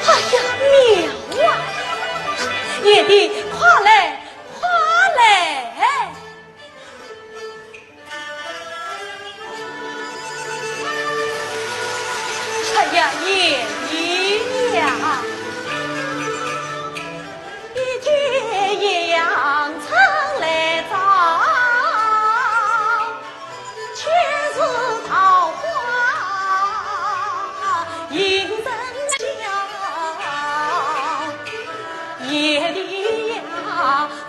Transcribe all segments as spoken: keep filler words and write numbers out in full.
哎呀，妙啊！贤弟，快来，快来！哎呀，贤弟呀！ 一见斜阳春来照，千树桃花映人笑。贤弟呀，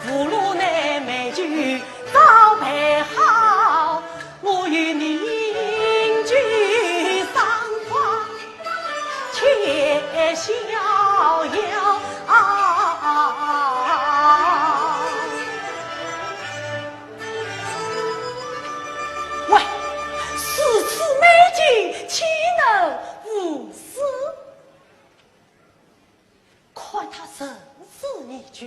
扶路难，美酒早备好，我与你饮酒赏花。 且逍遥。喂，如此美景，岂能无诗？看他仁至义尽。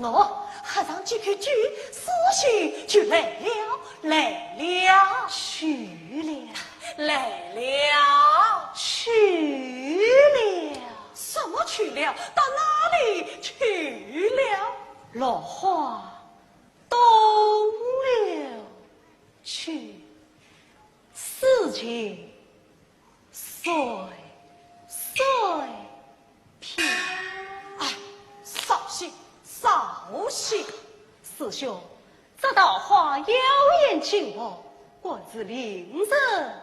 我喝上几口酒，诗兴就来了，来了。去了。来了。去了。什么去了？到哪里去了？落花东流去，诗情 随，随便。哎，扫兴，扫兴。师兄，这桃花妖艳惊我，果是令人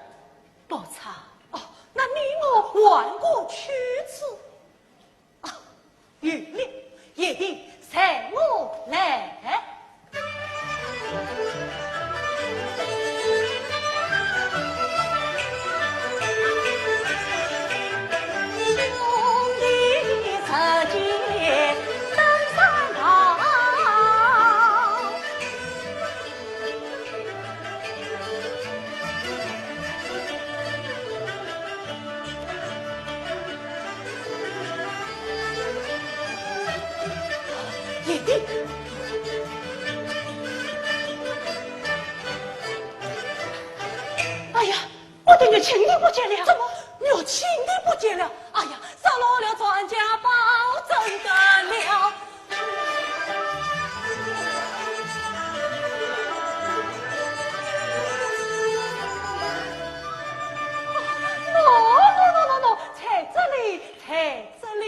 不齒。哦，那你我换个去处。 啊，有了，贤弟，随我来。兄弟直接登山道。 贤弟。哎呀，我的玉琴的不见了！怎么，玉琴的不见了？哎呀，失落了传家宝怎得了？ 喏，喏，喏，喏，喏，在这里，在这里。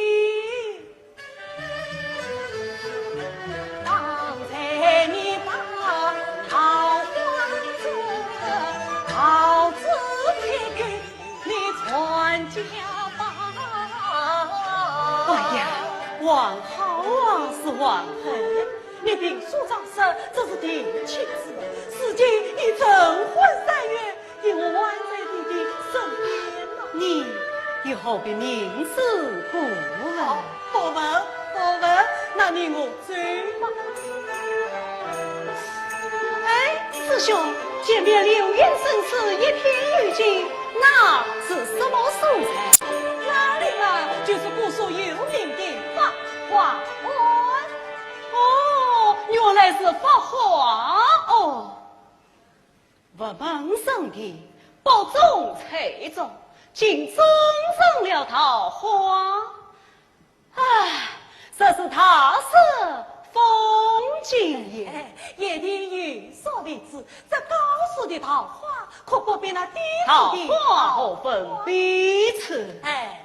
方才你把桃花折，桃子配给你传家宝。哎呀，还好还是还好，你凭啥讲说这是定亲之物，如今已成婚三月， 你我还在弟弟身边呢。你又何必明知故问？哦，不问，不问，那你我走吧。哎，师兄，前面流云深处，一片幽静，那是什么所在？那里嘛，就是古所有名的法华庵。哦，原来是法华哦。 佛门圣地，宝种翠种，竟种成了桃花。唉，真是大事风景也。哎，也的有所未知，这高处的桃花，可不比那低处的桃花何分彼此？哎。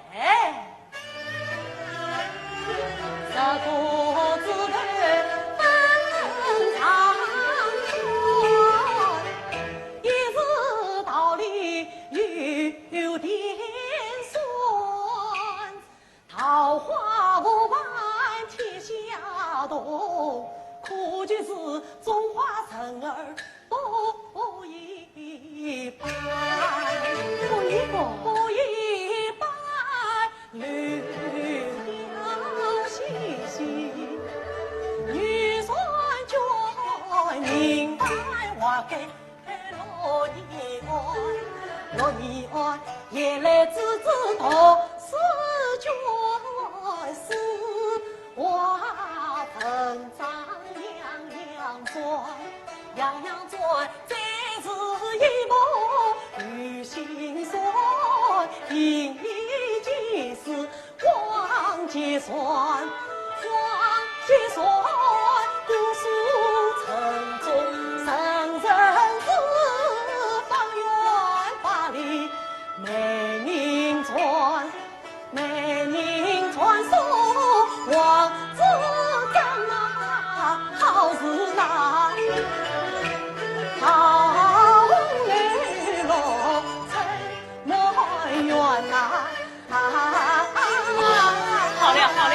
好了好了，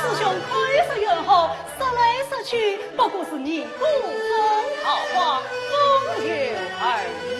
师兄口是缘好，说来说去不过是你故中桃花风流而已。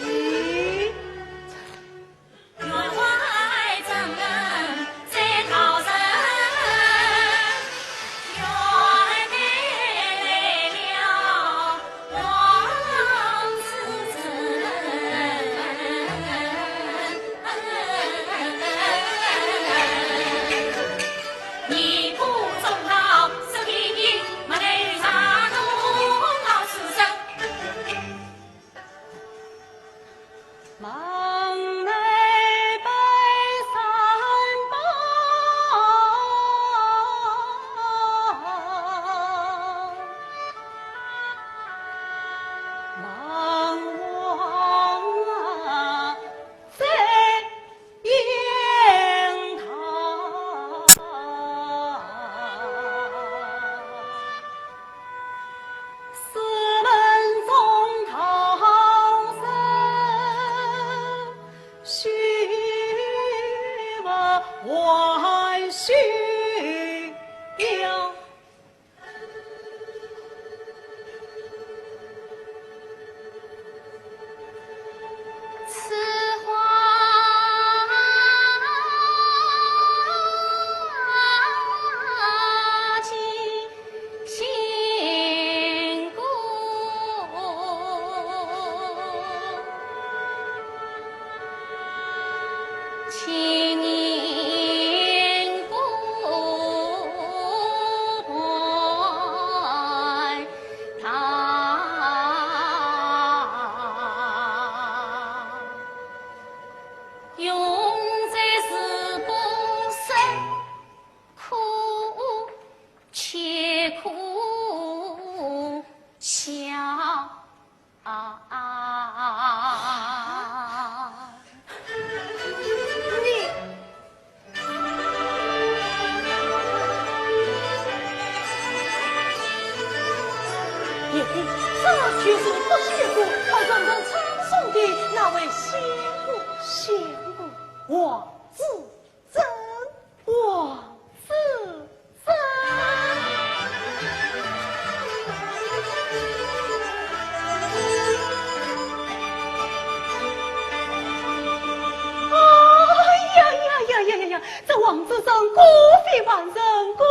这王子成果非凡人，果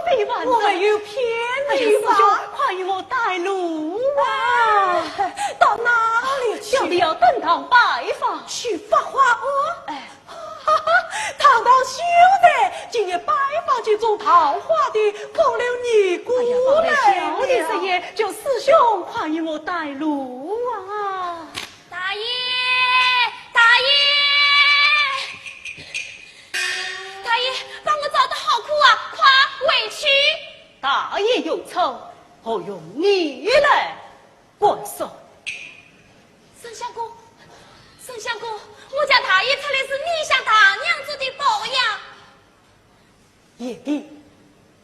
非凡人。我没有骗你吧？师兄，快与我带路啊！到哪里去？小弟要登堂拜访。去发花庵？哎。哈哈，堂堂秀才，竟也拜访这种桃花的风流尼姑来了。哎呀，方才小弟失言，求师兄快与我带路啊！大爷，大爷，大爷，把我找得好苦啊，快回去！大爷有错，何用你来管束？沈相公，沈相公，我家大爷出来是你向大娘做的保呀。贤弟，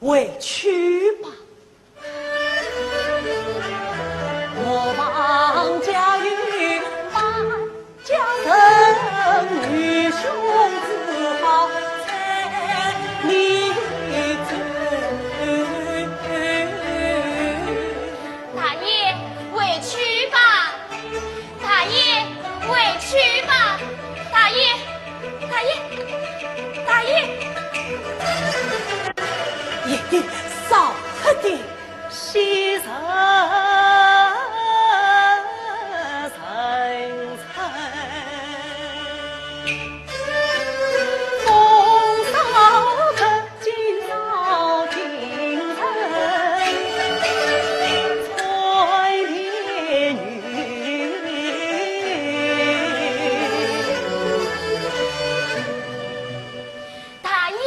回去吧。我王家有八 大爷，回去吧。大爷，回去吧。大爷，大爷，大爷。贤弟，少喝点。 大爷。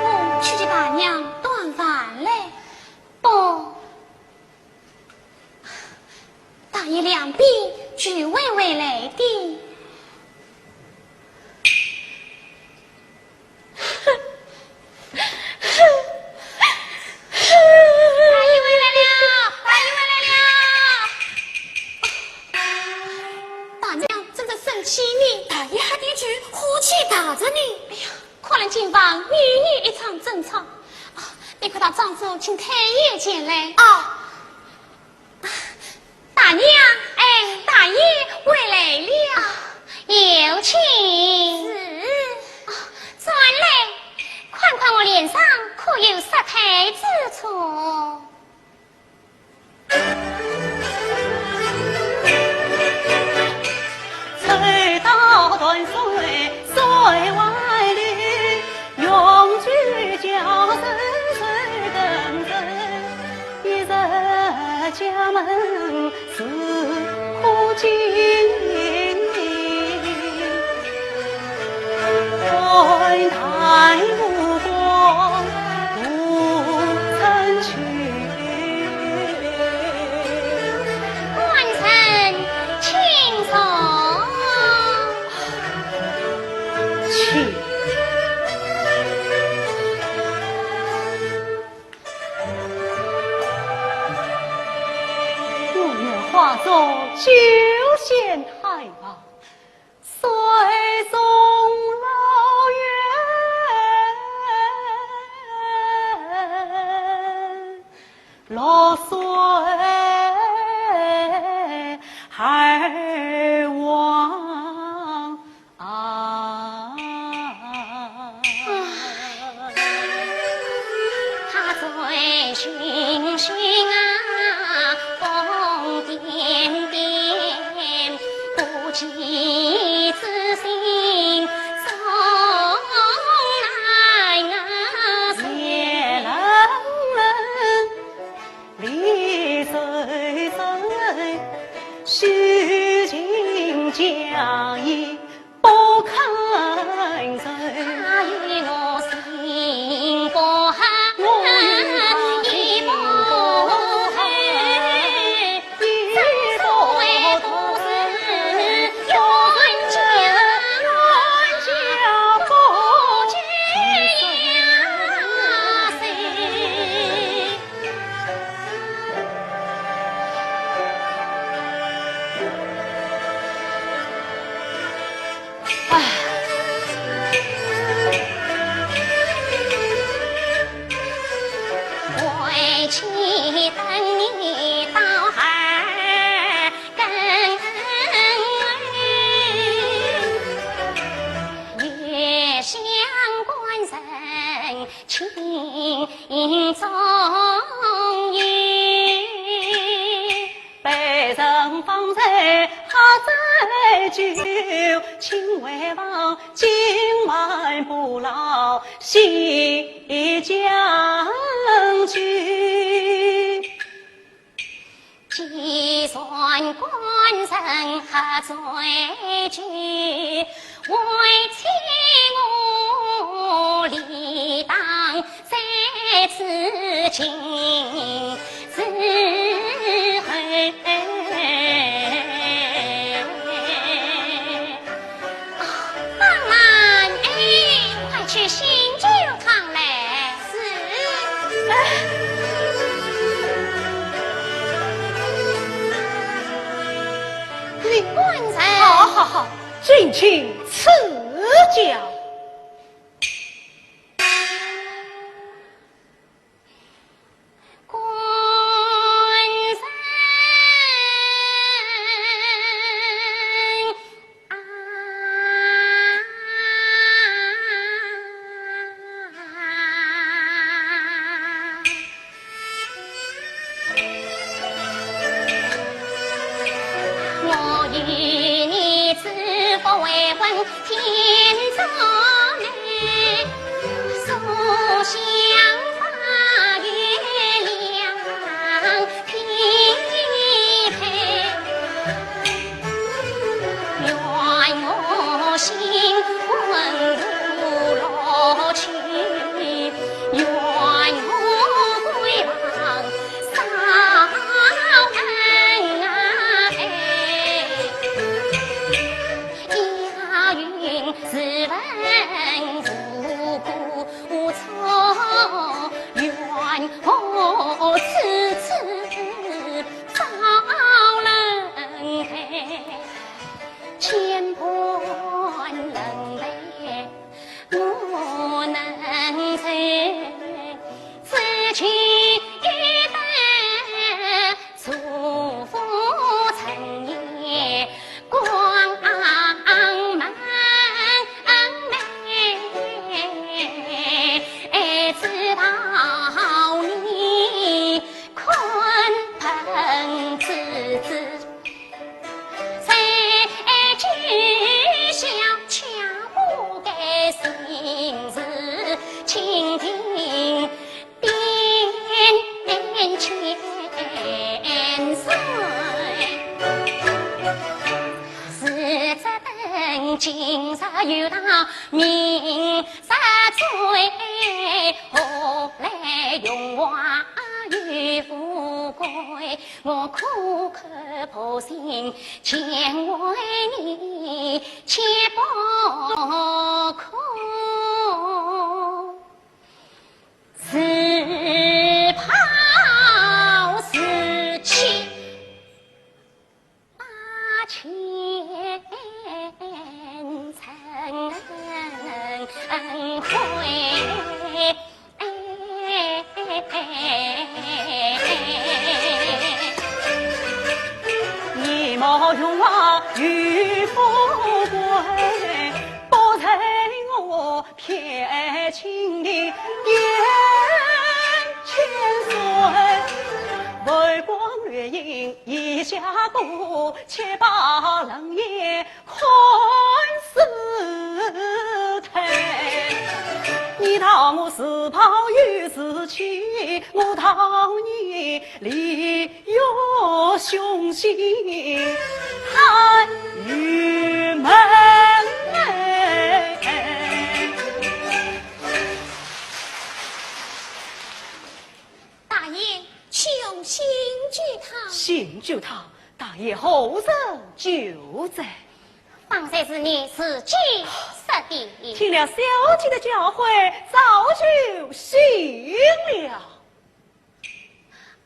我去给大娘端饭来。不， 大爷两边聚会回来的。大爷回来了，大爷回来了。大娘正在生气呢。大爷喝点酒，火气大着呢。哎呀，看来今晚又有一场争吵。啊，你快到张府请太爷前来。啊。 大娘，哎，大爷回来了。有请。是。啊，转来，看看我脸上可有失态之处。 官人请坐。请。我愿化作九仙太王，随从落水而亡啊。他醉醺醺啊，疯癫癫，不计之心，送来啊，夜郎里走走，虚情假意不堪受。他与我心不和，我与他心不和，意不同，冤家，冤家不解呀。 为妻等你到二更，也想官人 情重意。卑人方才喝醉酒，请回房今晚不劳细讲究。 既然官人喝醉酒，为妻我理当在此请侍候。 慢慢，哎，快去醒酒汤来。是。哎，李官人。好，好，好，敬请赐教。 官人啊，我与你志不为婚， 天作美，书香花月两匹配。愿我新婚不落去，愿我归房 少恩爱，押韵自问无过错，愿我此次遭人恨，千般能备 我能成，只求一得祝福成也光明。知道你困困之至， 在居下，却不该心事，蜻蜓点水。是只等今日有道，明日醉，何来荣华与富贵？ 我苦口婆心，全为你，切不可自暴自弃。八千层灰。荣华与富贵，不在我撇清的眼前水。浮光掠影一下过，且把冷眼看世态。你道我是袍与是妻，我道你 利欲熏心太郁闷。大爷，请醒救他。醒救他？大爷何曾救哉？方才是你自己说的。听了小姐的教诲，早就醒了。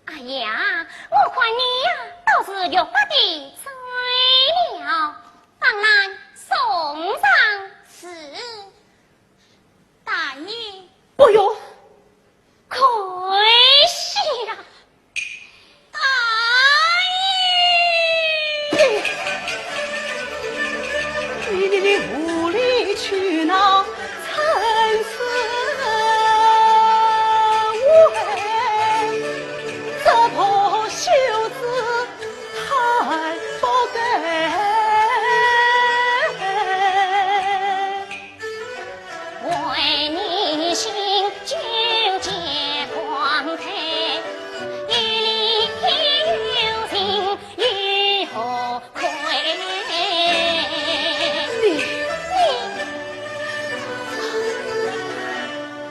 哎呀，我看你呀，倒是越发的醉了。方兰，送上。是。大爷。不用。可惜呀。大爷。你，你，你无理取闹，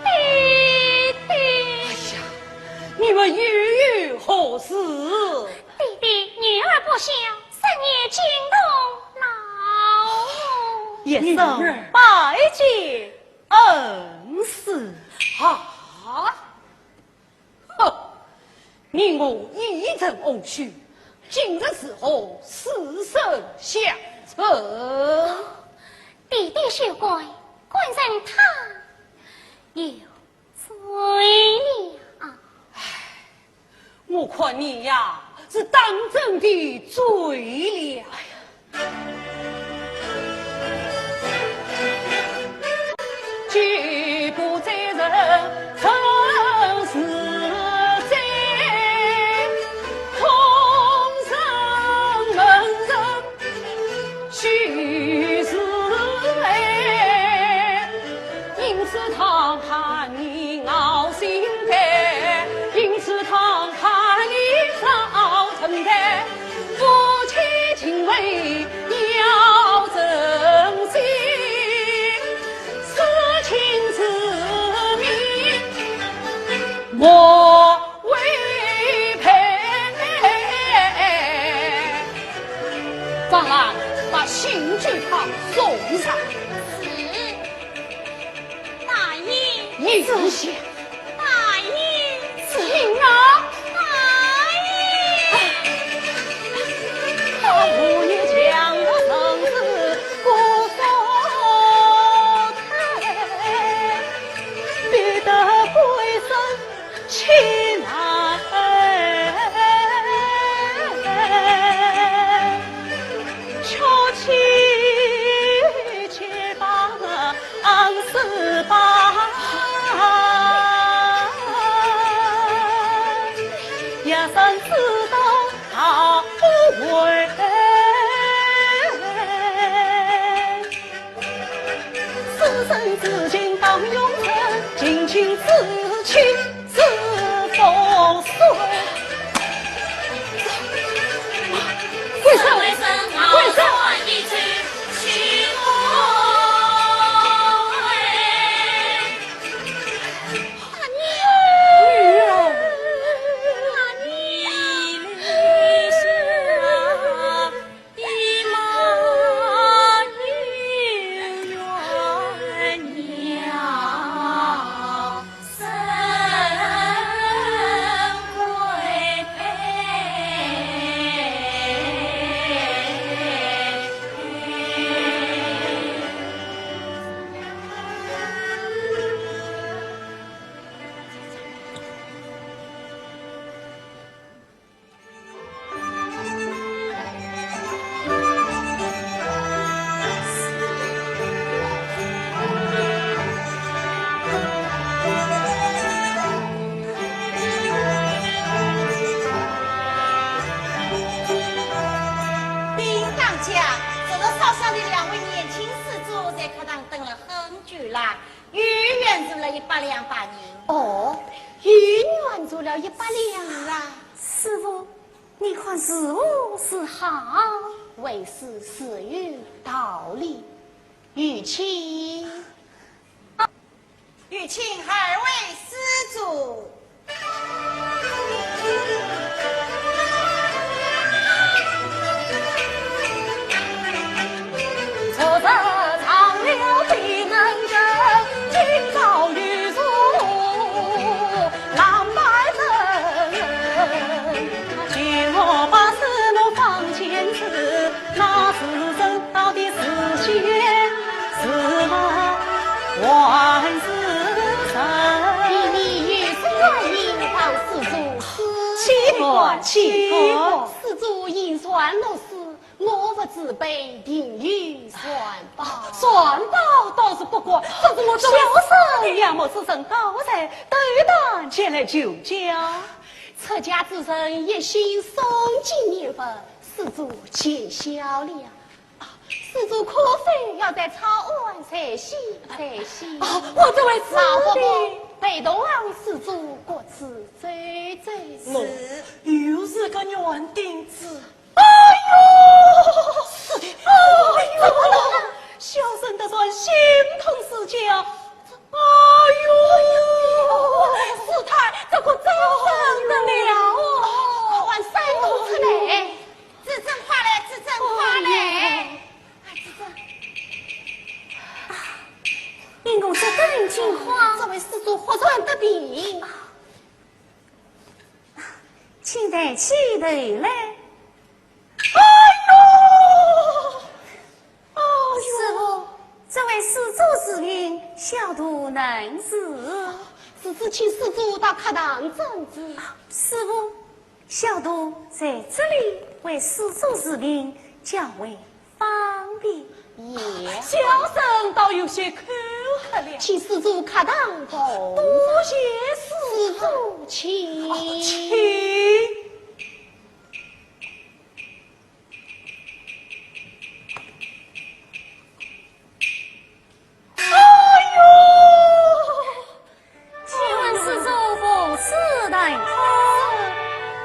哎呀，你们又有何事？爹爹，女儿不孝，深夜惊动了。一声拜见恩师。啊！ 哼，你我一阵翁婿，今日是何事相争？爹爹休怪，官人他有罪了。唉，我看你呀，是当真的醉了。 既不在人，人是在空人门人，须是爱。因此当喊你熬心肝，因此当喊你熬成肝。 夫妻情为要珍惜，私情之名莫为配。方兰，把醒酒汤送上。是。 大爷。你是谁？大爷。请啊。大爷。啦，又援助了一百两白银。哦，又援助了一百两啊。师傅，你看如何是好？为师自有道理。有请，有请二位施主。 你有什么原因望施主施……岂敢，岂敢。施主银船落水，我不自备，定有船宝。船宝倒是不敢，只是我这位……小生仰慕此人高才，斗胆前来求教。出家之人一心诵经念佛，施主见笑了。 施主可否要在草庵歇息歇息？哦，我这位师弟……老伯伯陪同二位施主各自走走。喏，是。又是个软钉子。哎呦，师弟，哎呦，小生得罪心痛师姐啊。哎呦，师太，这可怎生得了哦？快唤三童出来。 子珍快来，子珍快来！啊，子珍。啊，因何这等惊慌？这位施主忽然得病。请抬起头来。哎呦！哎呦！师父，这位施主是病，小徒能治。是，是，请施主到客堂诊治。啊，师父， 小徒在这里为施主治病，较为方便。也。小生倒有些口渴了。请施主客堂坐。多谢施主。施主请。哦，请。 哎呦！请问施主何事疼痛？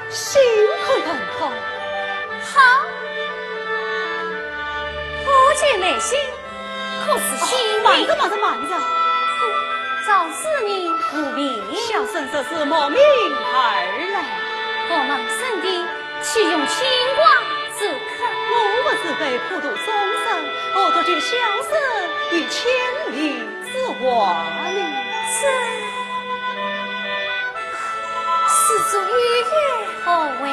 心口疼痛。好，可见脉象，可是心病。慢着，慢着，慢着。哼，招致你无名。小生只是慕名而来。我们圣地 岂容清光之客？我不是为普度众生，何得救小生于千里之外呢？这，施主有何为？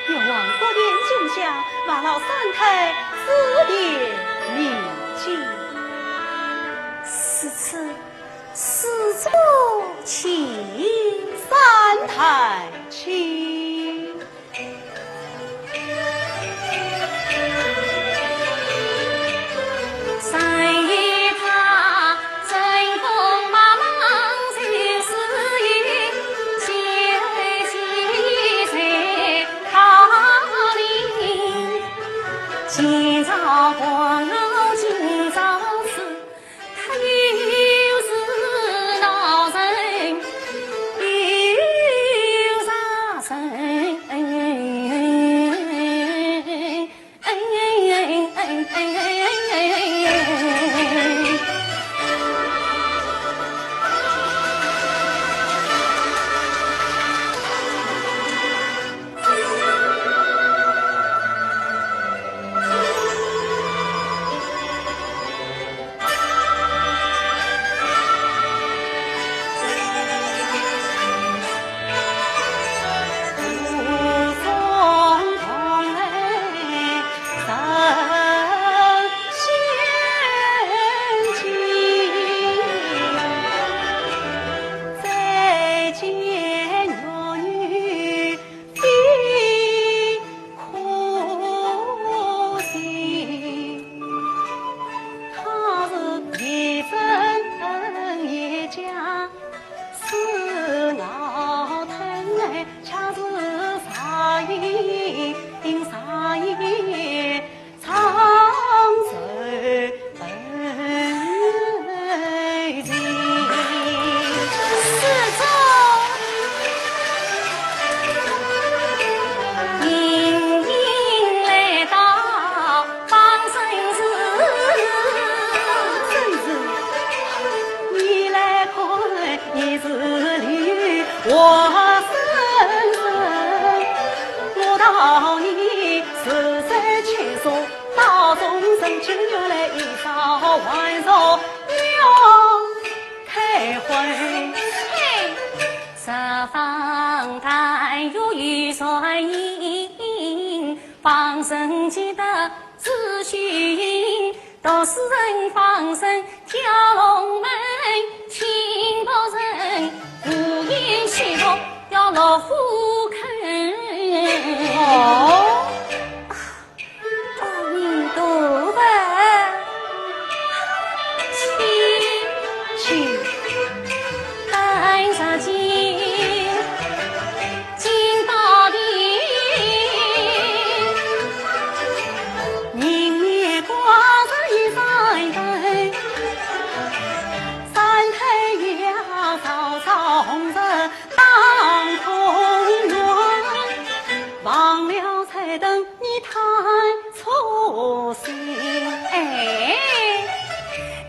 愿王国元君下，万老三太指点迷津。如此，施主请。三太请。少年时节七岁，到中人今日来一朝还俗要开会。嘿，十方大学有传音，方生即得知虚名，读书人方生跳龙门，请读人无言西落要落虎坑。哦。 阿弥陀佛，请，请。哎，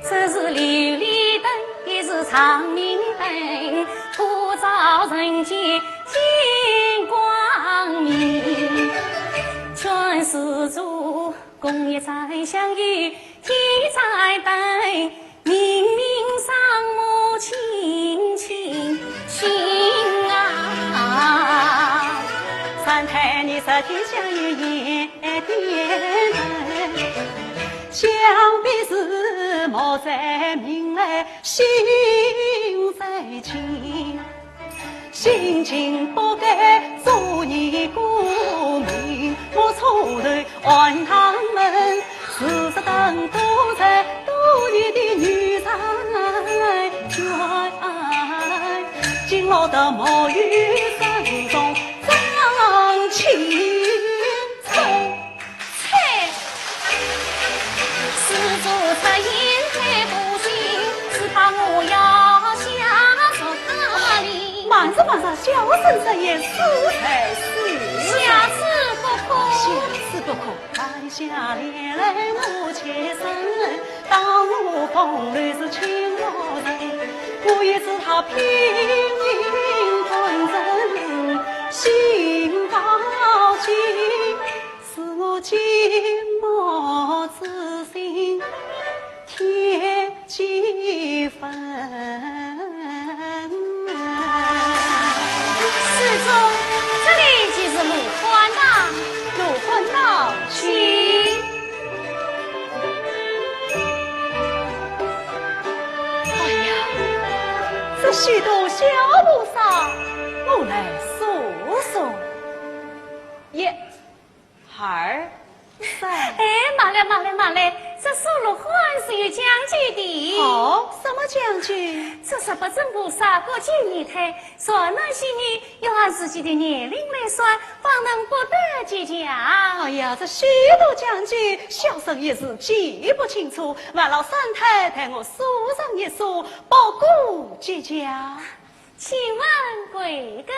这是琉璃灯，也是长明灯，普照人间见光明。全是做工业在相遇，天在等， 明明双目清清醒啊。三太你十天相遇夜点灯，想必是莫再明来心再静。 心情不该做你过明，我错对暗堂门，时时等都在多年的女人缘，今落得莫有失中张清春。 嘿，施主出言太不幸，只怕我要下手打理。慢着，慢着，小生直言，恕罪，恕罪。下次不可。下次不可。晚霞帘来我且生，当我风流是情无人，我也是他拼命关人心高兴。 使我寂寞之心添几分。施主，这里即是罗汉堂。罗汉堂，请。哎呀，这许多小菩萨，我来数数。一、 二、三。哎，慢来，慢来，慢来，这数罗汉是有讲究的。哦，什么讲究？这十八尊菩萨各就一胎，善男信女要按自己的年龄来算，方能不得计较。哎呀，这许多讲究，小生一时记不清楚，烦劳三太代我数上一数，不过计较。请问贵庚？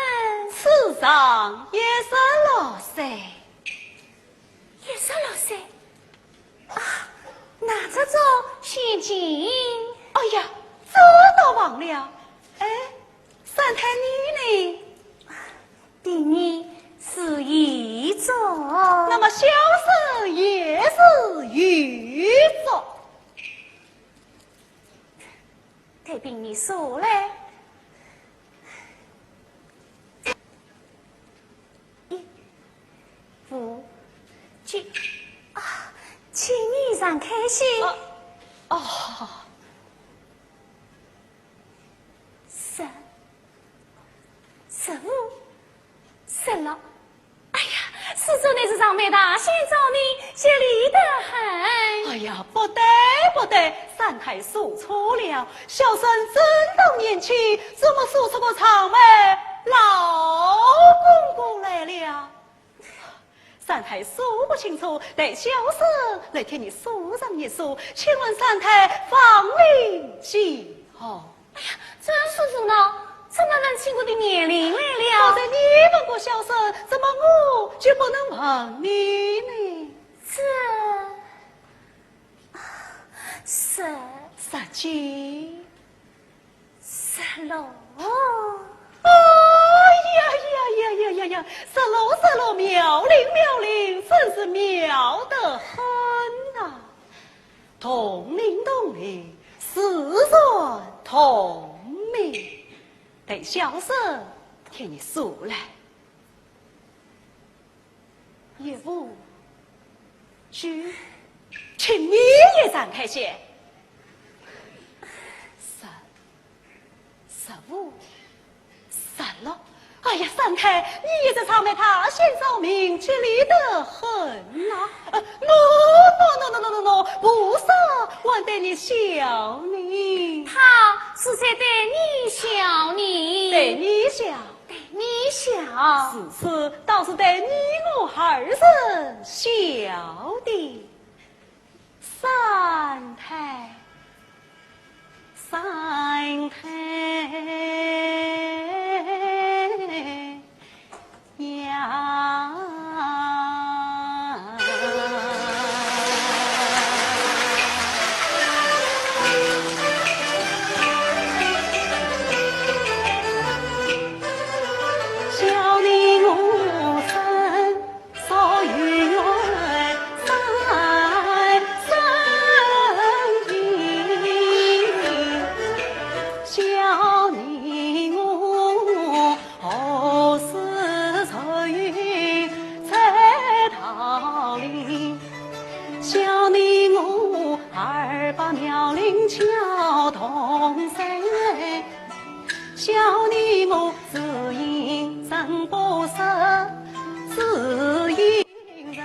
此上一十六岁。 一十六岁？啊，那这种现今？哎呀，这倒忘了。哎，三太你呢？第二是余寿。那么小生也是余寿。 待禀你数来。一、五、九，啊，请你让开些。啊，哦。十、十五、十六， 哎呀，施主乃是上面大仙中的，吉利得很。哎呀，不对，不对，三太数错了，小生真当年轻，怎么数出个长辈老公公来了？三太数不清楚，待小生来替你数上一数，请问三太芳龄几何？ 哎呀，这施主呢，怎么能问起我的年龄来了？刚才你问过小生，怎么我就不能问你呢？这，啊，十，十几？十六。哎呀呀呀！哎呀呀呀，是喽是喽，妙龄妙龄，真是妙得很呐！同名同姓，自然同名。待小生替你说来。岳父，去，请你也散开些。是。 十五、十六。哎呀，三太，你这场面大显聪明，机灵得很呐！呃，喏，喏，喏，喏，喏，喏，菩萨还待你笑呢。他是在待你笑呢。待你笑。待你笑。是，是，倒是待你我二人笑的。 三太，三太呀！笑你我身 所以愿三生情，笑你我何时愁云在桃林，笑你我二百妙龄巧童声。 笑你我只因人不识，只因人。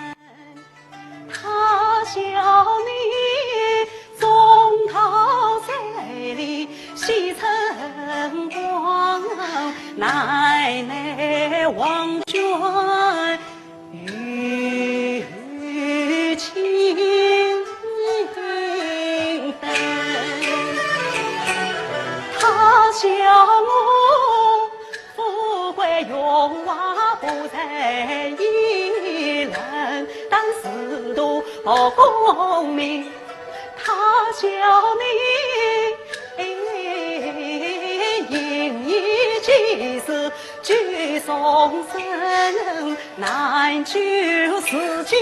他笑你中桃水里洗晨光，奈奈黄泉 与清灯。他笑我富贵荣华不在一人，但是度功名 他笑你，哎，因你几时举送生，难救自己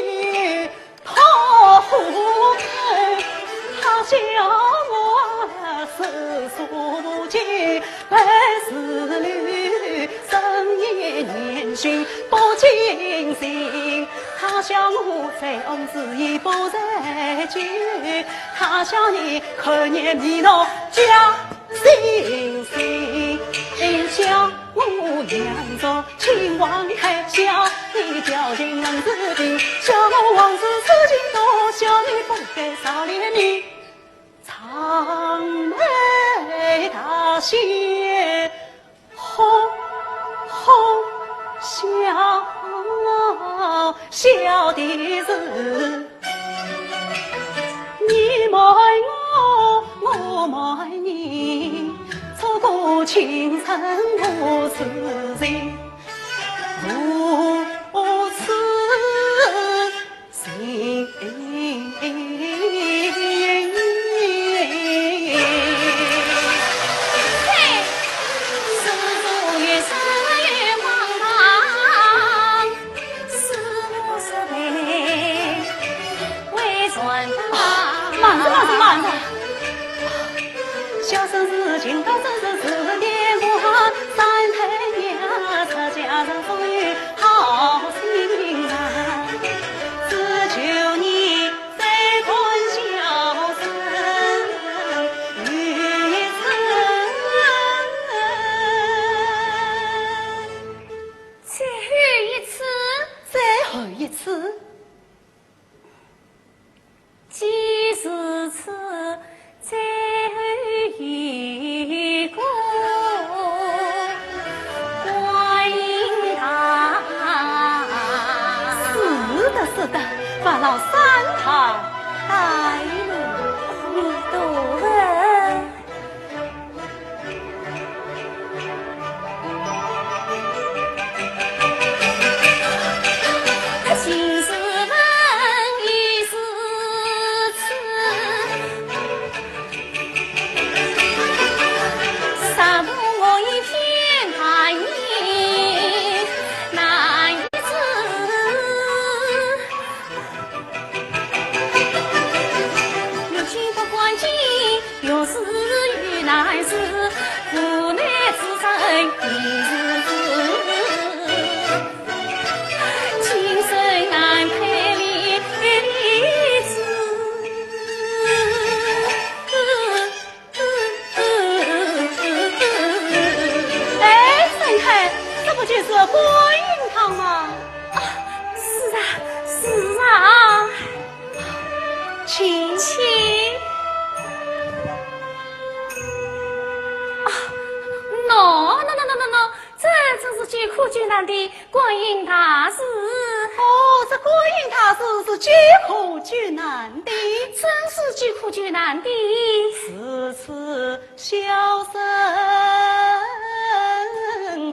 托夫人。他笑我四书不及， 百事律，深夜念经不尽心。他笑我醉翁之意不在酒，他笑你口念弥陀假惺惺。笑我佯作秦王，还笑你调情冷子敬，笑我王子自己多，笑你不该少怜悯。 长眉大写，哄哄笑笑的是你瞒我，我瞒你，错过青春不自信，如此 慢着，慢着，慢着！ 小生是秦道，真是字典无痕，三太爷出家人，终于好心肠，只求你再看小生一次。最后一次。最后一次。 既如此，最后一个观音堂。是的，是的，烦劳三太。哎呦，你都问。救难的观音大士。哦，这观音大士是救苦救难的。真是救苦救难的。此次小生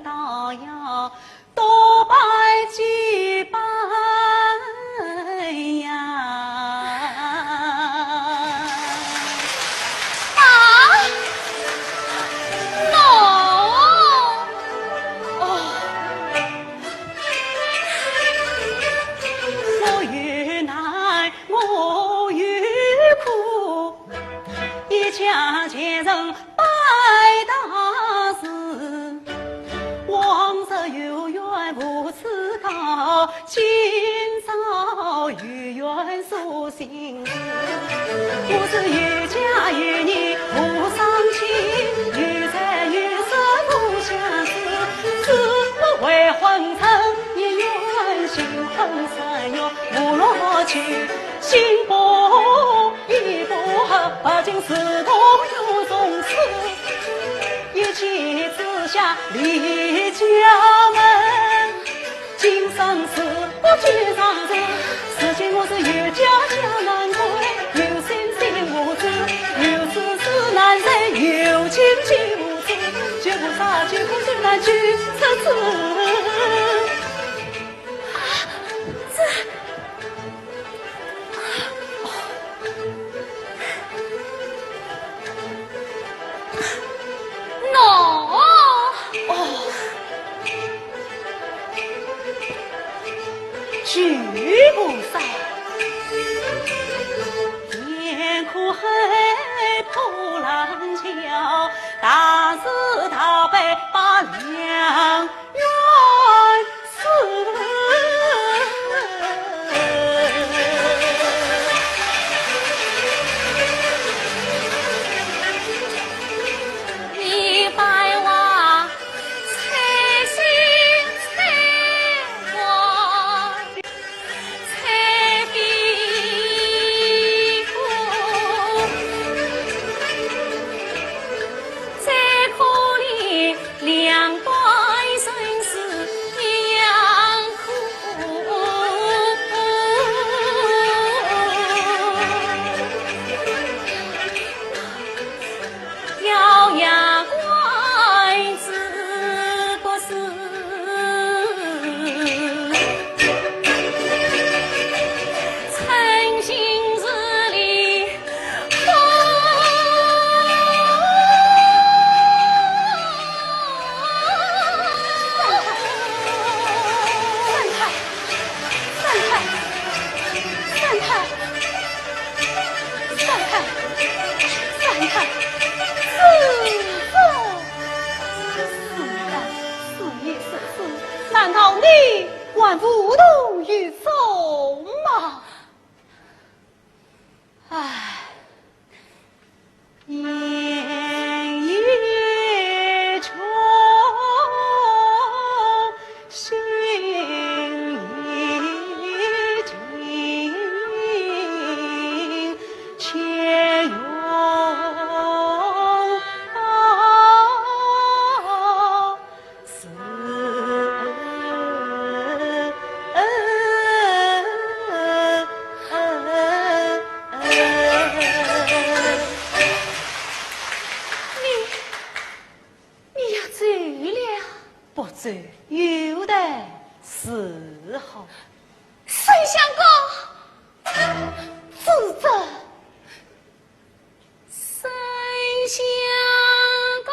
倒要多拜几拜呀。啊？喏，哦。我有难，我有苦，一家前程拜大士，往日有缘无处告，今朝有缘说心事。我是有家有业无双亲，有财有色不相思，只不过为昏沉，一愿新婚三月无乐趣，新妇已不合，不仅是同有从此，一气之下离家门。 今生死不知长日，如今我是有家家难归，有心心无处，有事事难成，有情情无处，救菩萨救苦救难救世子。啊，这，啊，哦。 喏，哦，救菩萨，天空黑破烂桥，大慈大悲把良缘赐。 三太，三太，三太，三太，师父。是呀，是也是是，难道你还无动于衷吗？唉。 你，你要走了？不走有待是好。沈相公，子侄。 沈相公。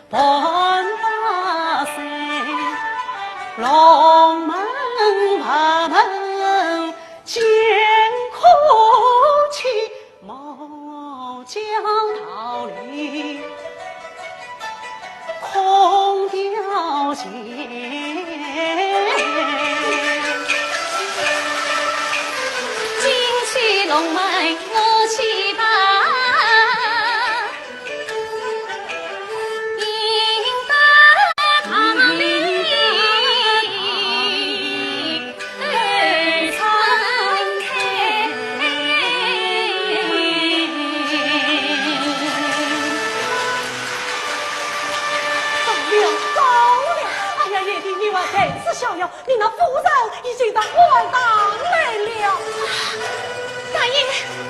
到了，到了！哎呀，贤弟，你还在此逍遥，你那夫人已经到馆堂来了。大爷，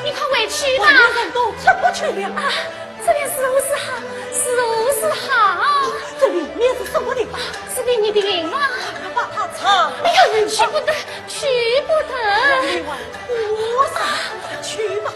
你快回去吧。外面人多，出不去了。啊，这便如何是好？如何是好？这里面是什么地方？是你的营房。快把它藏。哎呀，去不得，去不得。我说，去吧。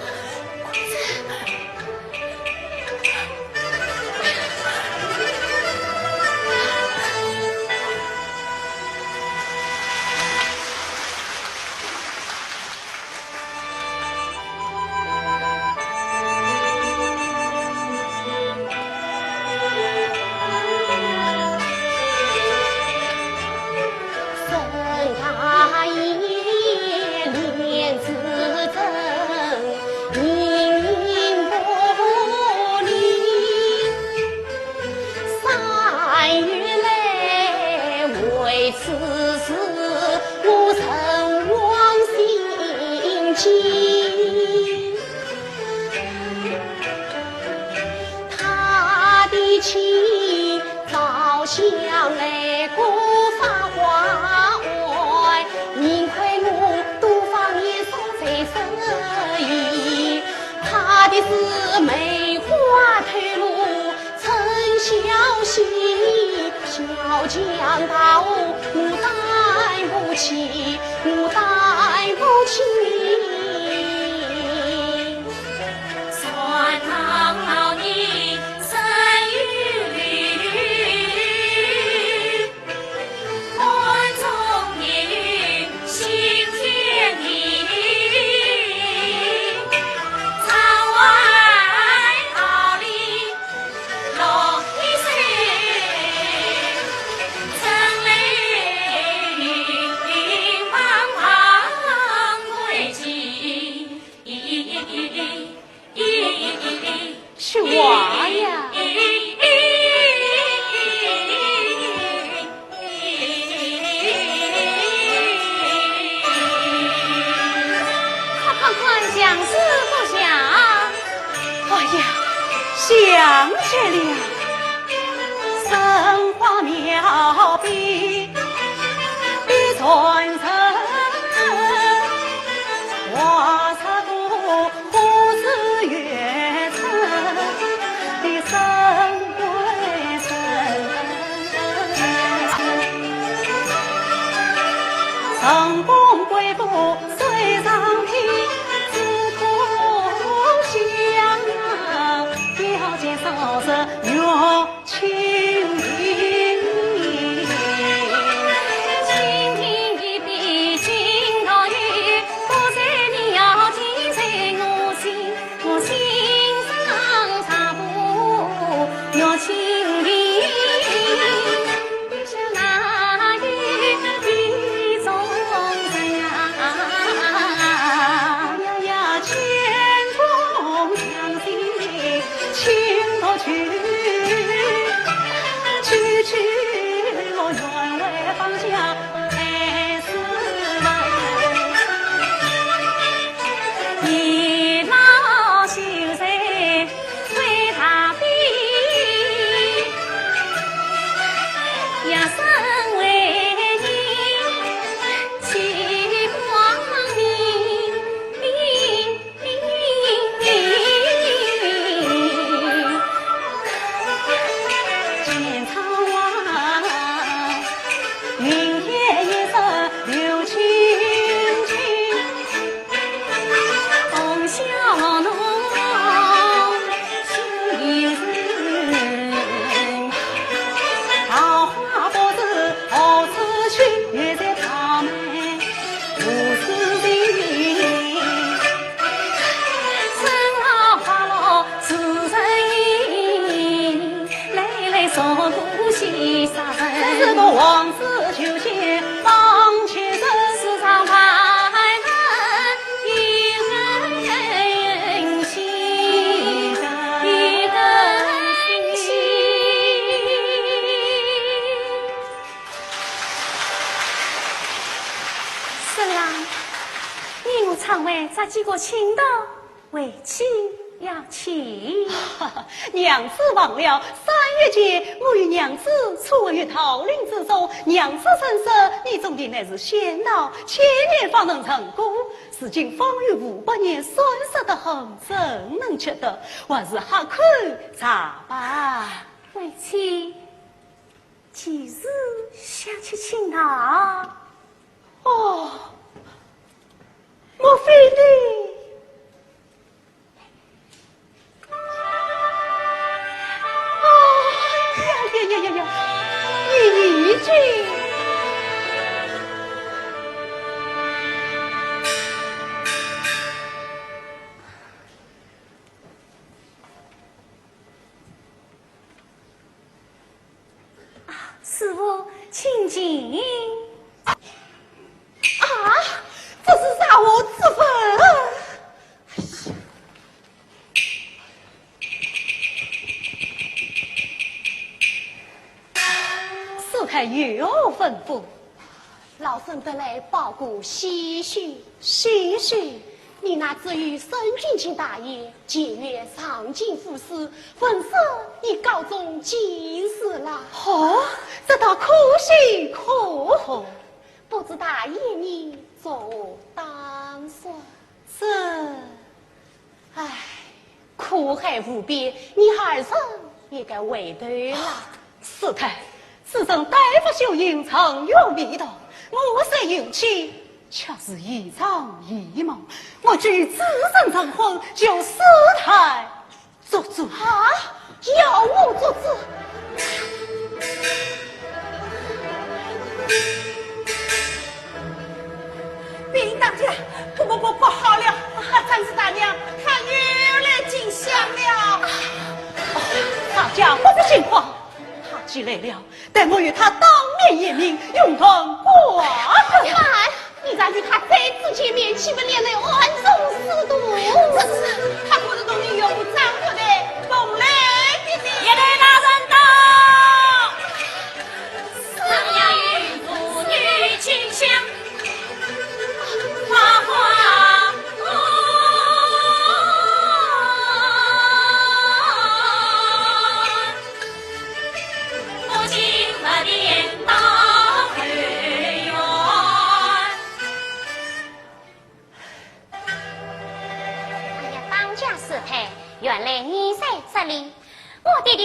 孙郎，你我窗外这几个亲道，为妻要去。娘子忘了，三月间我与娘子初会于桃林之中，娘子身上，你种的乃是仙桃，千年方能成果。如今方圆五百年，酸涩得很，怎能吃得？还是喝口茶吧。为妻 几时想吃青桃？哦，莫非你？哦，呀呀呀呀呀，你已经…… 啊，师父，请进。啊，这是啥物之分？哎呀！师太有何吩咐？ 老身特来报个喜讯。喜讯？你那知遇沈君卿大爷，前月上京赴试，文试已高中进士了。哦，这倒可喜可贺。不知大爷你作何打算？这…… 唉，苦海无边，你二人也该回头了。师太，此人丹佛修行，沉鱼未脱，我虽有妻，却是一场异梦。我既自认成婚，求师太做主。啊，要我做主？ 禀大家，兔婆婆不好了，那张氏大娘她又来进香了。哦，大家不必惊慌，她既来了，待我与她当面言明，永断瓜葛。哎，你若与她再次见面，岂不连累暗中私通？是，是，是，她可是同你岳父张德泰蓬莱的呢。一代大人到。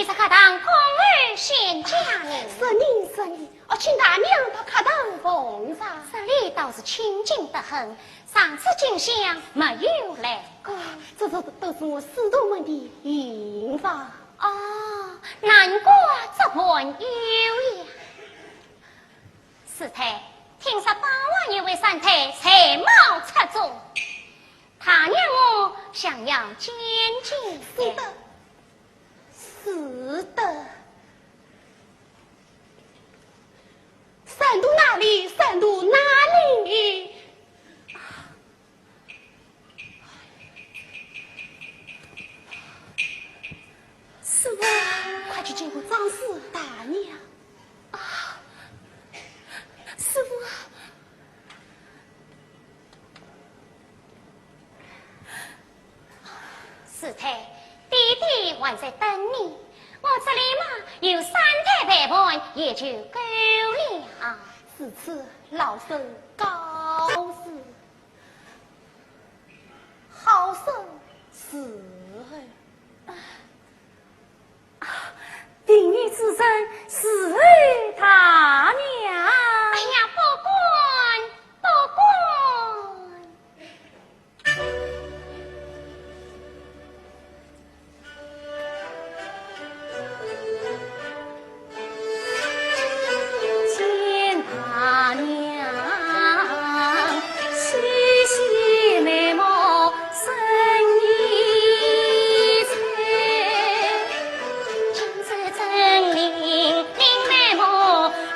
在客堂恭候仙驾呢。是呢，是呢。哦，请大娘到客堂奉上。这里倒是清静得很，上次进香没有来过。哦，这，这都是我师徒们的行房。哦，难怪这般有呀。师太，听说八王爷为三太才貌出众，大娘我想要见见。是的，是的。三都哪里？三都哪里？ 师傅，快去见过张氏大娘。啊，师傅啊。师太，爹爹还在等你，我这里嘛有三太陪伴，也就够了。如此，老身告辞。 好生伺候。啊，贫女子身伺候大娘。哎呀，不敢，不敢。 见大娘，细细眉目生疑猜，今日真灵灵眉目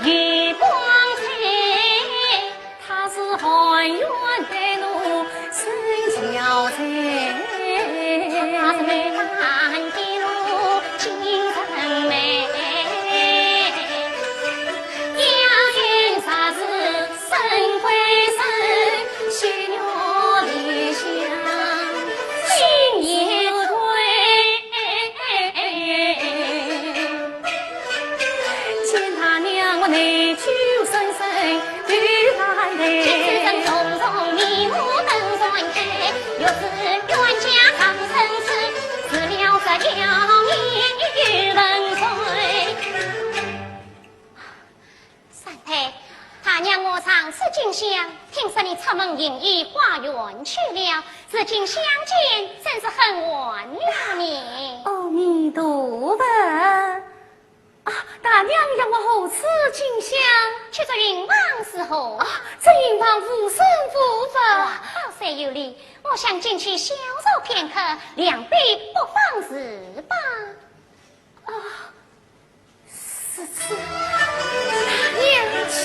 有光彩。 她是含冤待奴沈小姐，她是美满的奴金城妹，家人若是沈归沈，血肉里向心也碎。 见大娘我内疚深深，对来来。今日正重重眉目登船台，若是冤家常生死，除了这条命与文罪。三太，大娘我上次进香，听说你出门行医化缘去了，如今相见，真是很晚了呢。阿弥陀佛。 啊，大娘要我何处进香？去祝云房如何？啊，祝云房无甚不法。哇，好生有礼，我想进去小坐片刻，两杯不妨事罢。啊，如此，大娘请。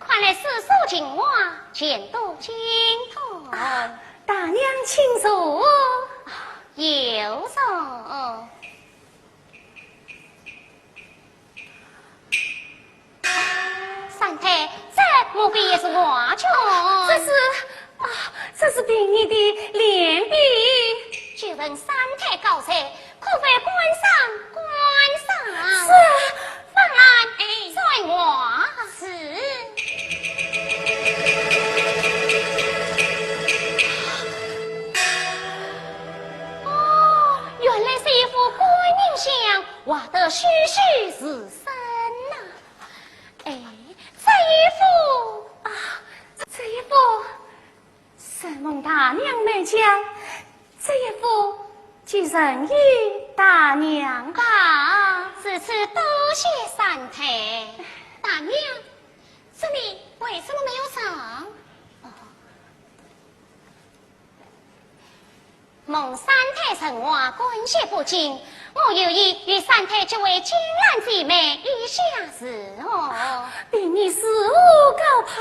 看来是说情话，前途尽头。啊，大娘请坐。有座。 三太，这莫非也是外眷？这是，啊，这是贫女的脸皮。久闻三太高才，可否观赏观赏？是。方兰，哎，在外是。哦，原来是一幅观音像， 画得栩栩如生呐。哎，这一幅啊，这一幅，承蒙大娘美讲，这一幅就赠与大娘吧。如此多谢三太。大娘，这里为什么没有人？哦， 蒙三太盛话，感谢不尽，我有意与三太结为金兰姐妹，意下如何？贫女如何高攀？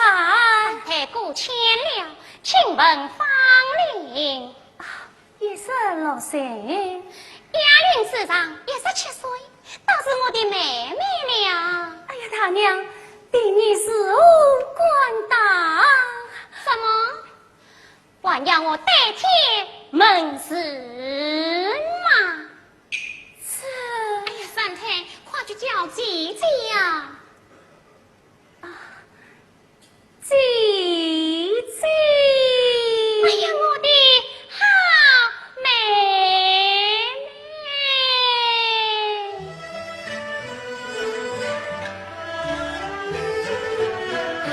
三太过谦了，请问芳龄。啊，一十六岁。雅龄之上，一十七岁，倒是我的妹妹了。哎呀，大娘，贫女如何敢当？什么？ 还要我代天问事吗？姐姐呀。啊，姐姐。哎呀，我的好妹妹。 她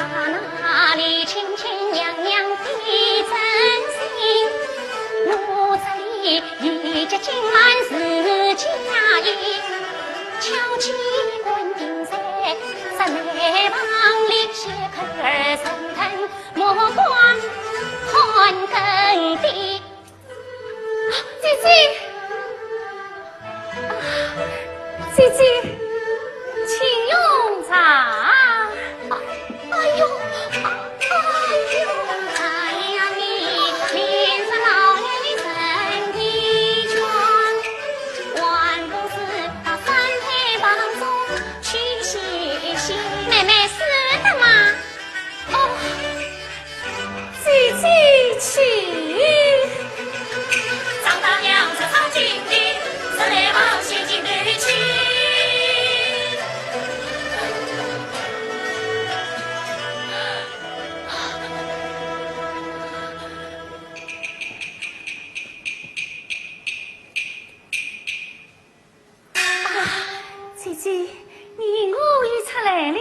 那里清清凉凉的真心，我这里一直浸满是假意。巧妻观音在，山内房里，斜扣儿三等，目光看更的。 姐姐，啊，姐姐，请用茶。哎呦，哎呦，哎呀，你脸上老来的身体倦，还不是那三太房中去歇歇。妹妹，是的吗？ 哦，姐姐请。张大娘在唱经的，是来往前进的去。啊，姐姐，你我已出来了。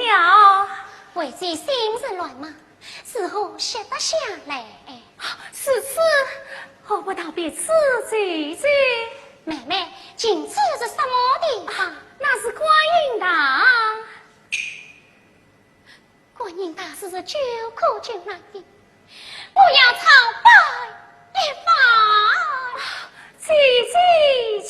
为姐心事乱吗？ 如何歇得下来？如此，何不到别处走走？妹妹，近处是什么地方？啊，那是观音堂。观音堂是九曲九难的，我要朝拜一番。啊，姐姐请。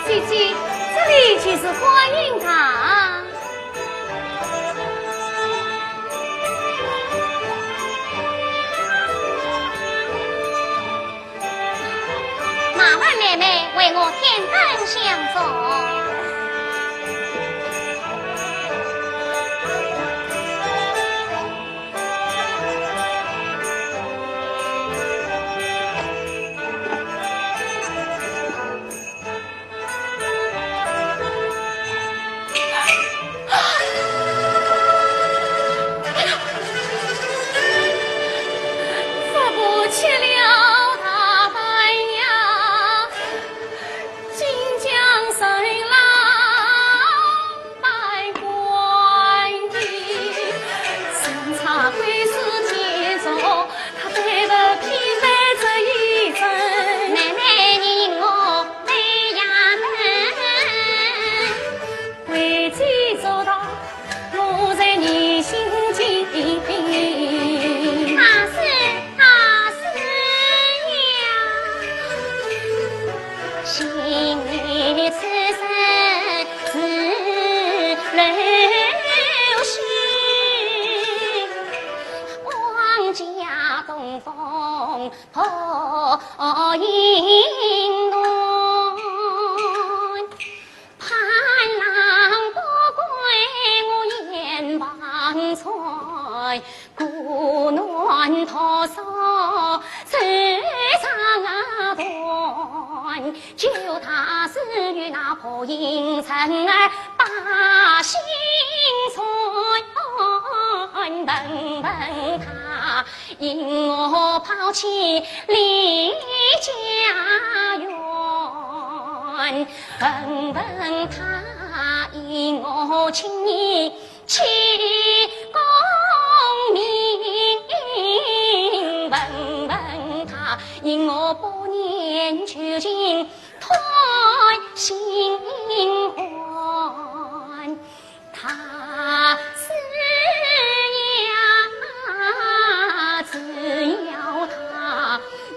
姐姐，这里就是观音堂。麻烦妹妹为我点灯相送。 妹妹，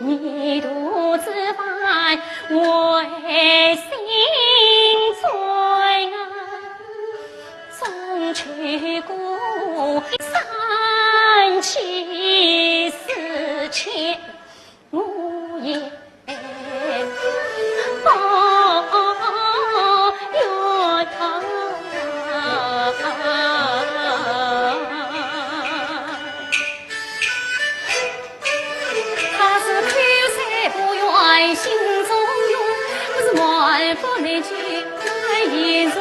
你我不能去看一转，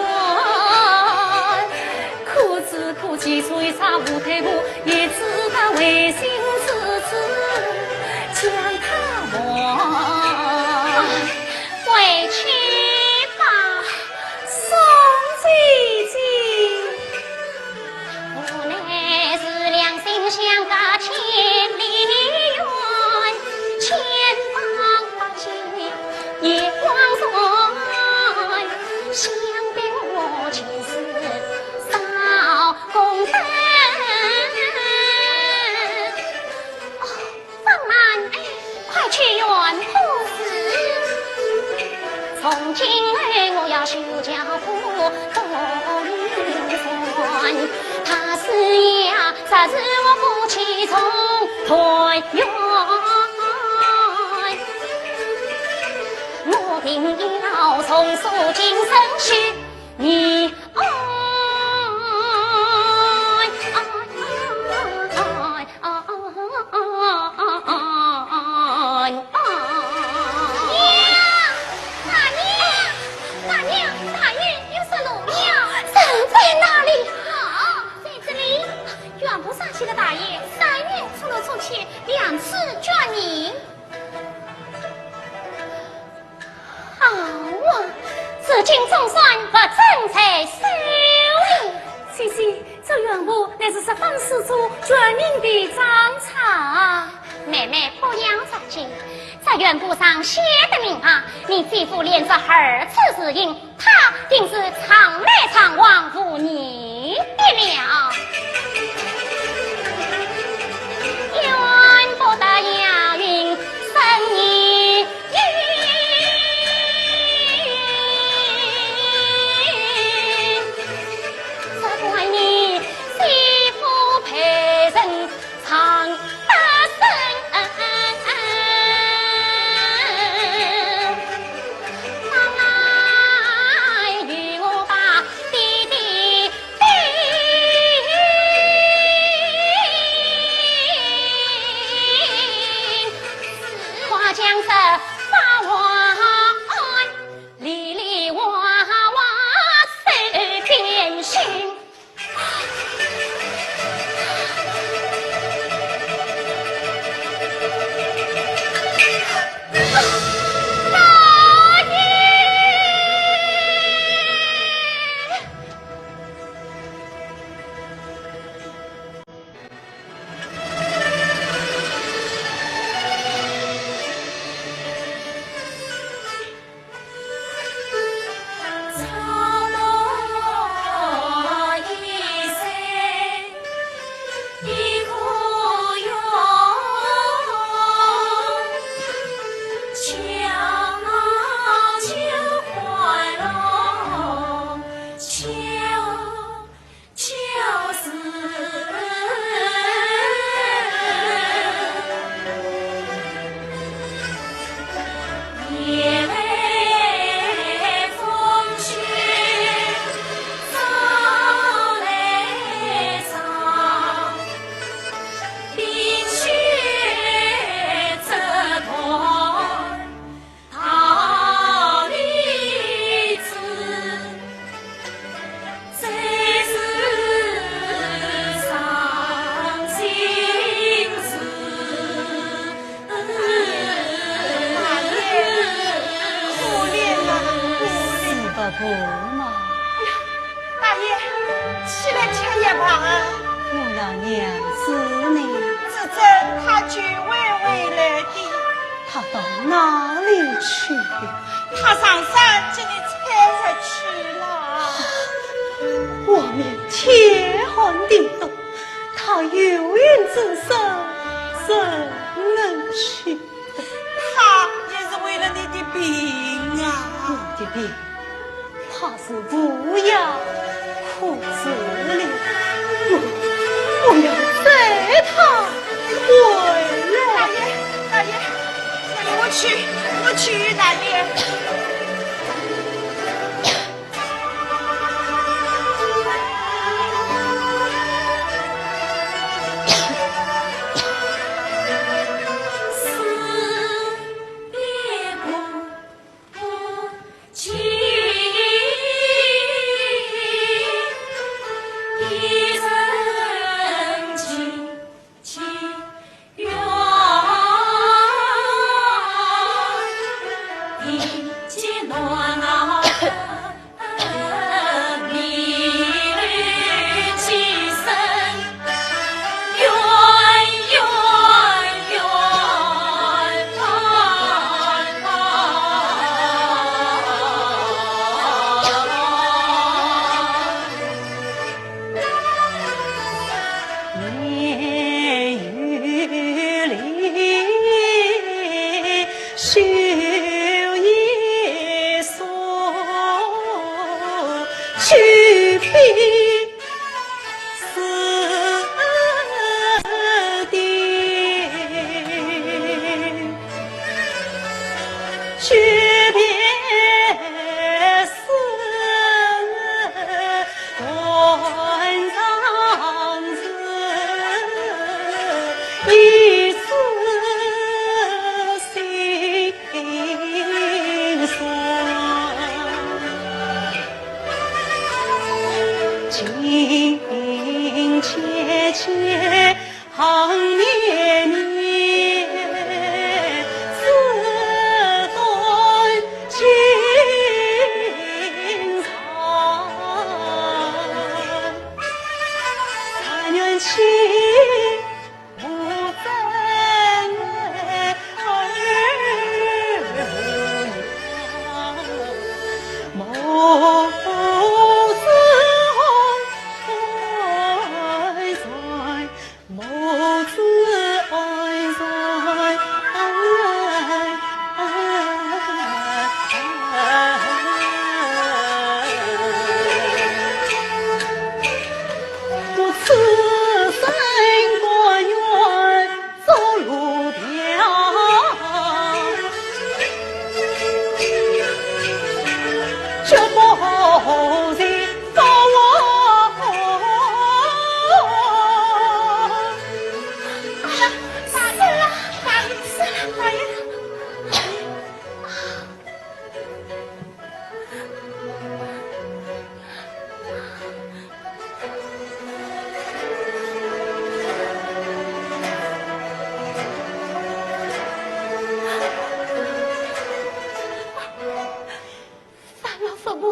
可知可见谁在舞台舞，也只得违心之子将他忘。回去吧，宋姐姐。 无奈是良心相隔千里远，千方百计眼光转，想必我前世少功德。哦， 方曼，快去圆不是。从今后我要修桥补路，他是呀，这是我夫妻重团圆。我定要重塑今生许 你。娘，大娘，大娘，大爷又失路了。人在哪里？啊，在这里。远不上西的大爷，三年出入出去，两次卷银。 啊，我如今总算物证在手了。姐姐，这原物乃是十方施主卷银的赃钞。妹妹不要着急，这原物上写的明白，你姐夫连着二次自缢，他定是藏来藏往无疑的了。怨不得押运生意。 只怪你姐夫被人藏得深。方来与我把爹爹 大爷，可怜啊！是不不嘛。大爷，起来吃一饭。我那娘子呢？子珍她就会回来的。她到哪里去了？她上山给你采花去了。外面天寒地冻，她又因怎生人去？她也是为了你的病啊。我的病，她是无药可治了。我，我要带她回来。大爷，大爷，大爷，我去，我去，大爷。年有礼，休以松，久病死地。 举别寺，断肠子，一次性死。今且且 行年年，子孙情长，但愿妻不争儿无娘，母子恩在 母子恩在。我此生甘愿做奴婢，绝不后悔。 三老佛母，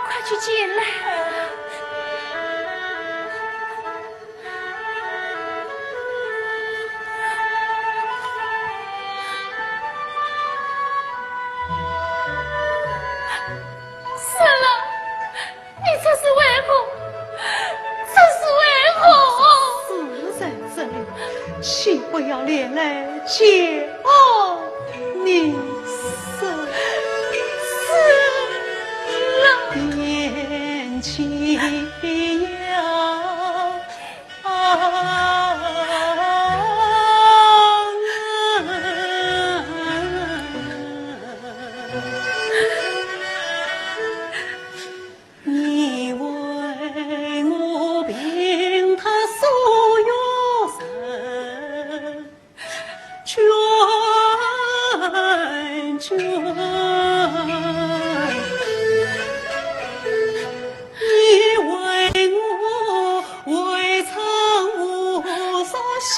快去见来！三老， 你这是为何？这是为何？死人之灵，岂不要连累九死？是啊。年纪要 你为我平他所有人，全全。你为我未曾无所心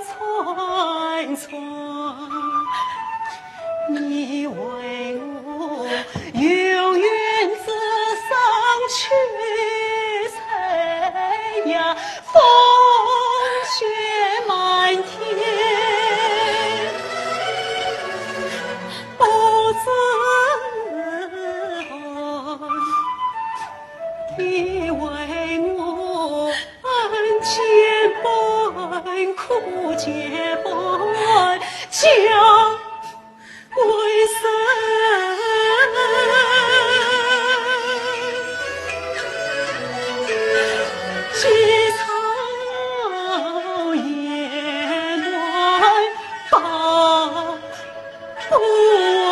穿穿。 你为我永远只身去，山崖风雪漫天，不知你为我恩千般，苦千般，叫 为生几朝夜难报，报不完。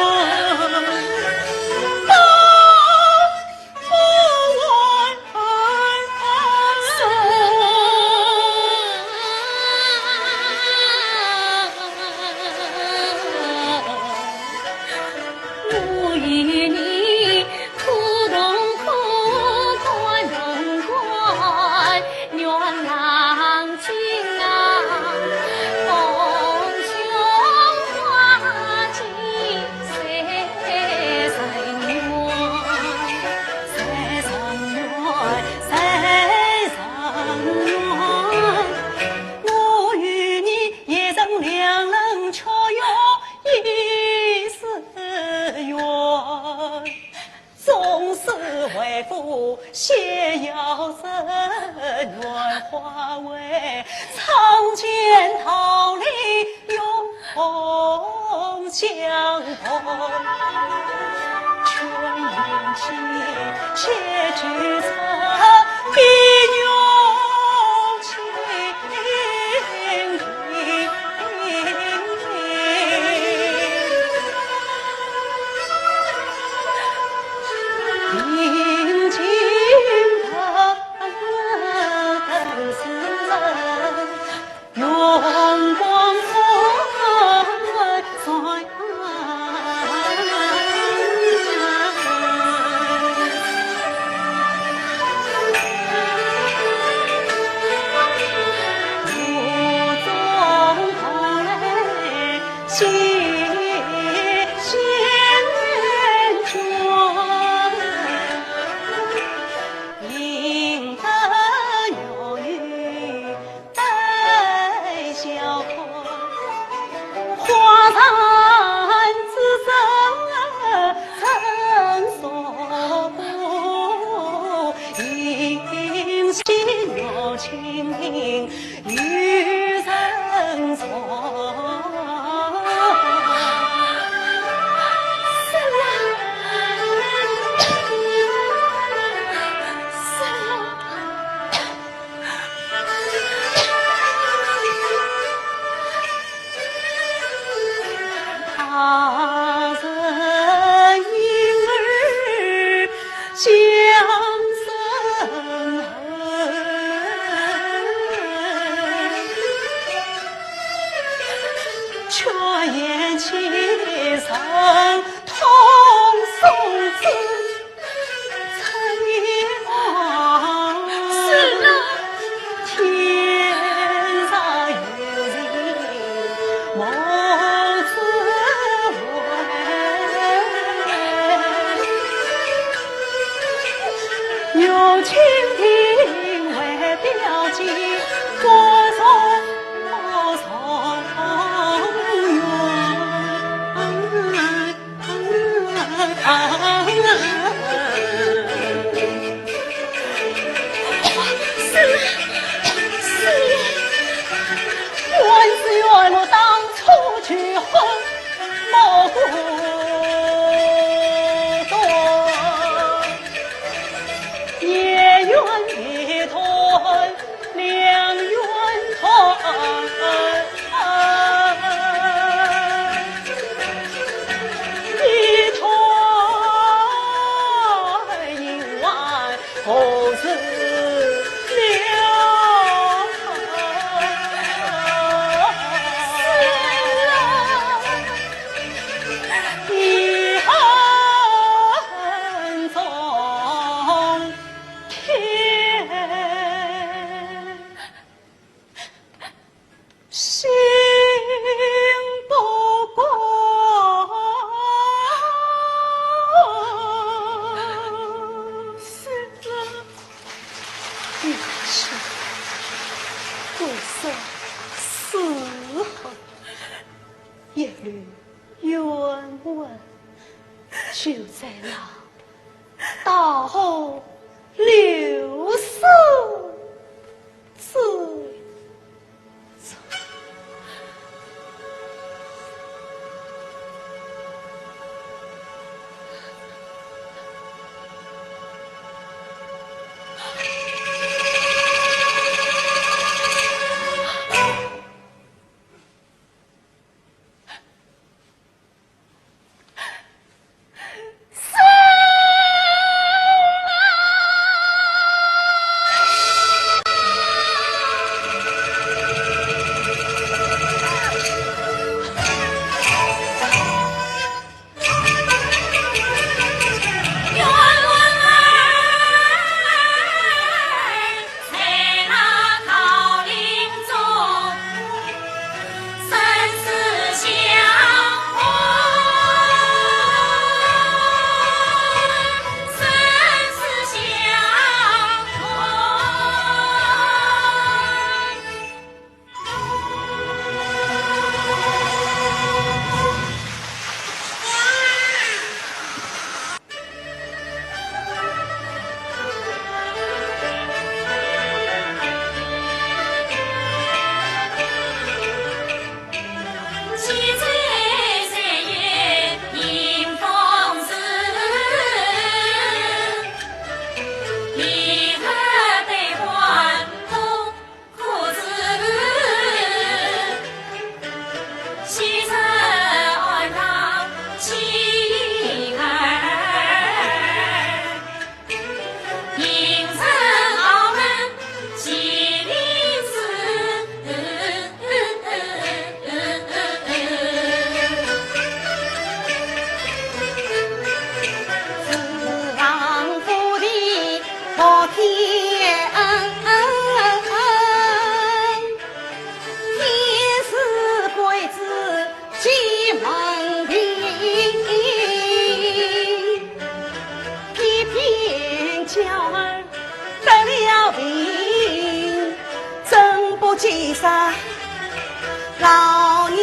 半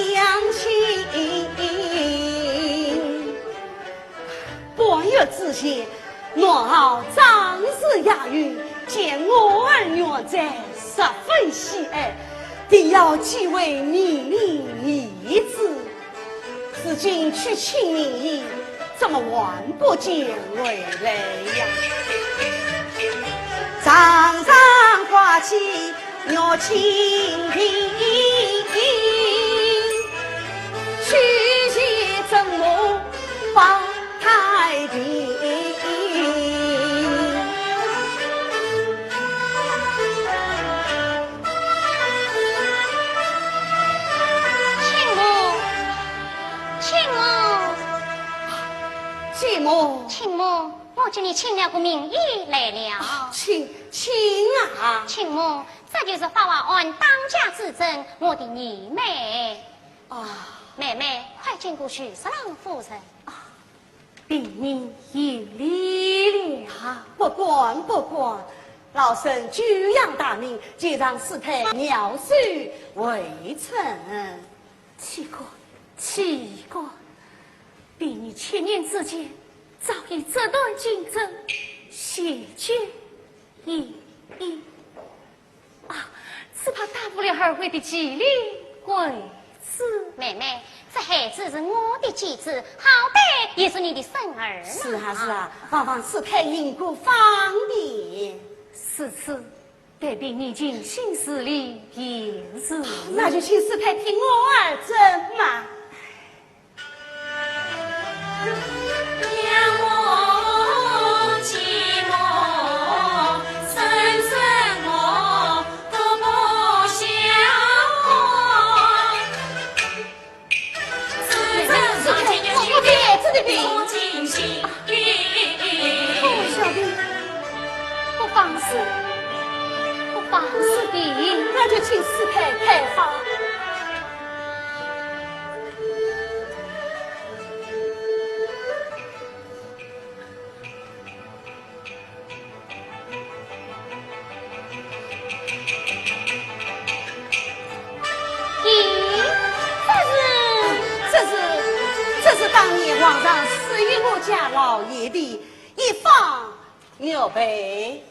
月之前，男儿张氏押运，见我儿原在，十分喜爱，定要寄为你儿子。如今去请名医，怎么还不见回来呀？ 请母，请母。继母。请母，我给你请了个名医来了。请，请啊。请母，这就是法华庵当家之珍，我的二妹。啊。妹妹，快见过许十郎夫人。啊。 禀明有礼了。不敢，不敢，老身久仰大名，就让师太妙手回春。岂敢，岂敢！禀明千年之间，早已折断经络，险绝一一。 啊，只怕耽误了二位的治理为止。妹妹，这孩子是我的继子，好歹也是你的孙儿嘛。是啊，是啊，望望师太因果方便。如此，待禀明尽心治理便是。那就请师太替我儿诊嘛。 不放肆，不放肆的。那就请师太开方。 咦，这是？这是，这是当年皇上赐予我家老爷的一方玉佩。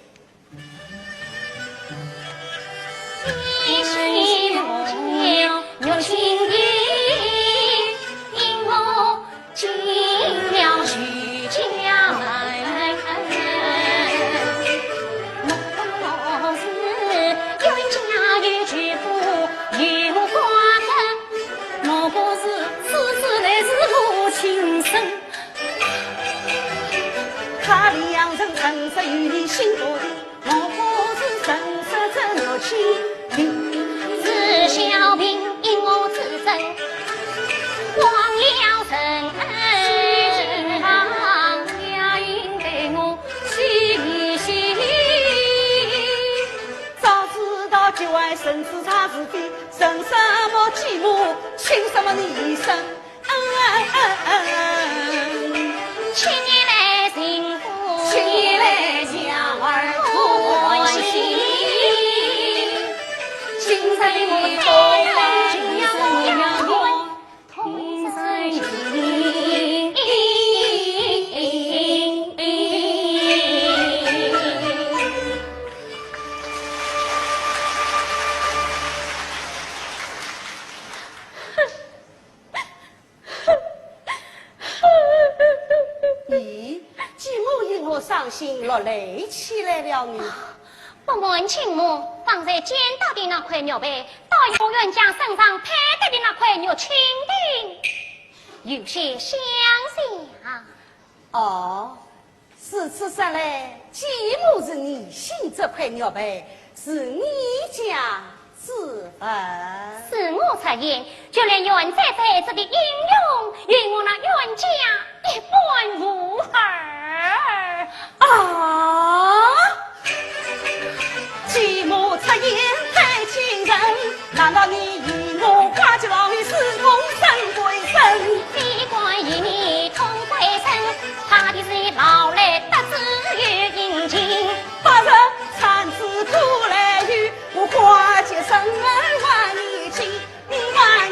早知道结为生死差是非，生什么继母，请什么你生。 千年来幸福，千年来祥儿欢喜。今日你带来金玉同人情。咦，继母因何伤心落泪起来了呢？不瞒继母，方才见到的那块玉佩，倒与我冤家身上佩戴的那块玉蜻蜓有些相像。哦， 如此说来，继母是疑心这块玉佩是你家之物。恕我直言，就连原在在这的英雄，与我那冤家一般无二。啊！继母出言太惊人，难道你与我挂起老于是同生归生？你官与你同归生， 怕的是老来得子有隐情。白日产子苦来有，我花季生儿还已经，你还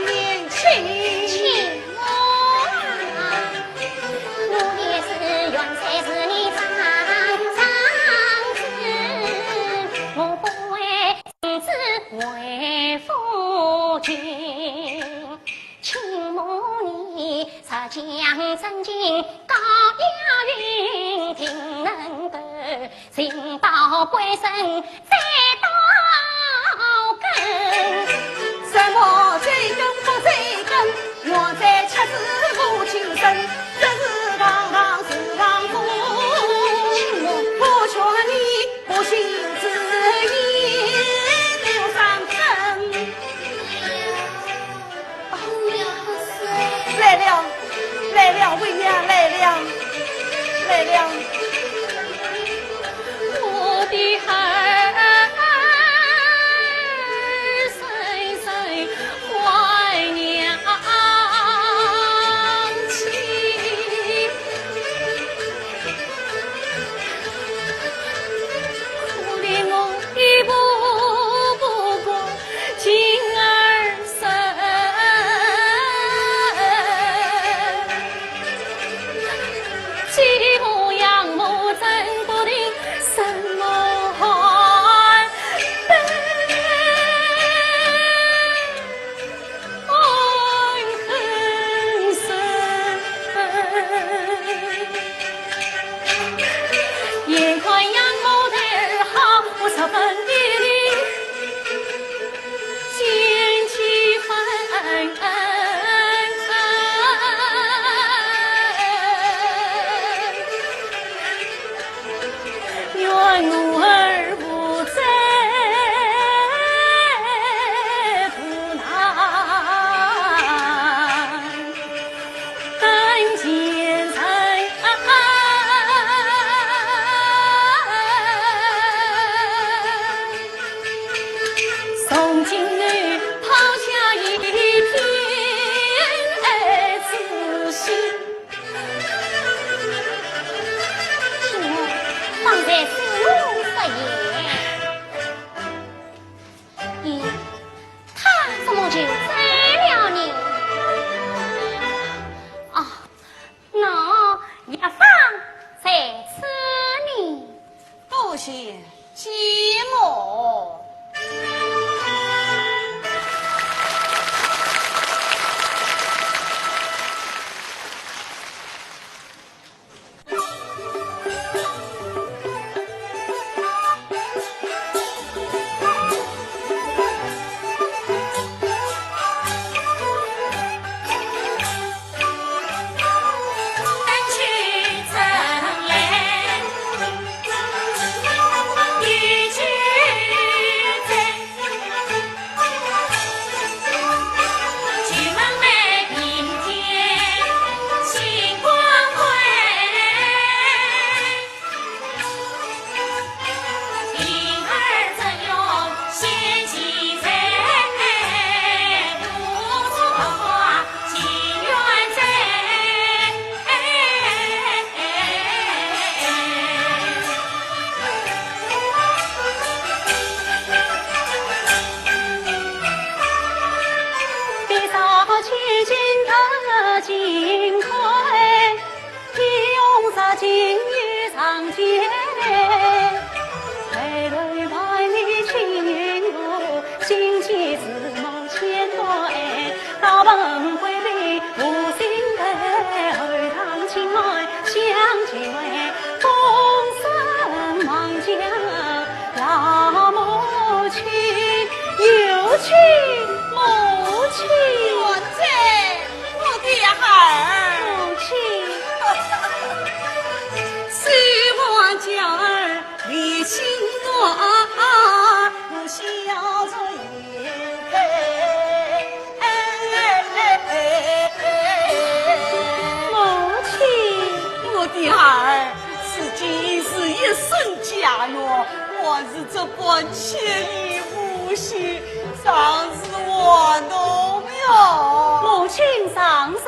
请母你，石墙真金高压云，定能够寻到归身再到根。什么追根不追根，我在吃子母亲身，这是堂堂是堂父，我劝你不信之言有三分。 来了，来了，为娘来了，来了。我的孩儿深深怀娘亲。 可怜我一步步过情儿深，寂寞养母怎不定什么悲。 眼看养母的好，我十分的坚几分。愿我儿无灾无难，但见人从今后抛下一片爱之心。 方才是我失言。咦，他怎么就走了呢？啊，那药方在此呢。多谢 见我。我的孩儿。母亲。 母亲。我的孩儿，自今是一生家园，我是这般千里无须，常是活动哟。母亲常坐。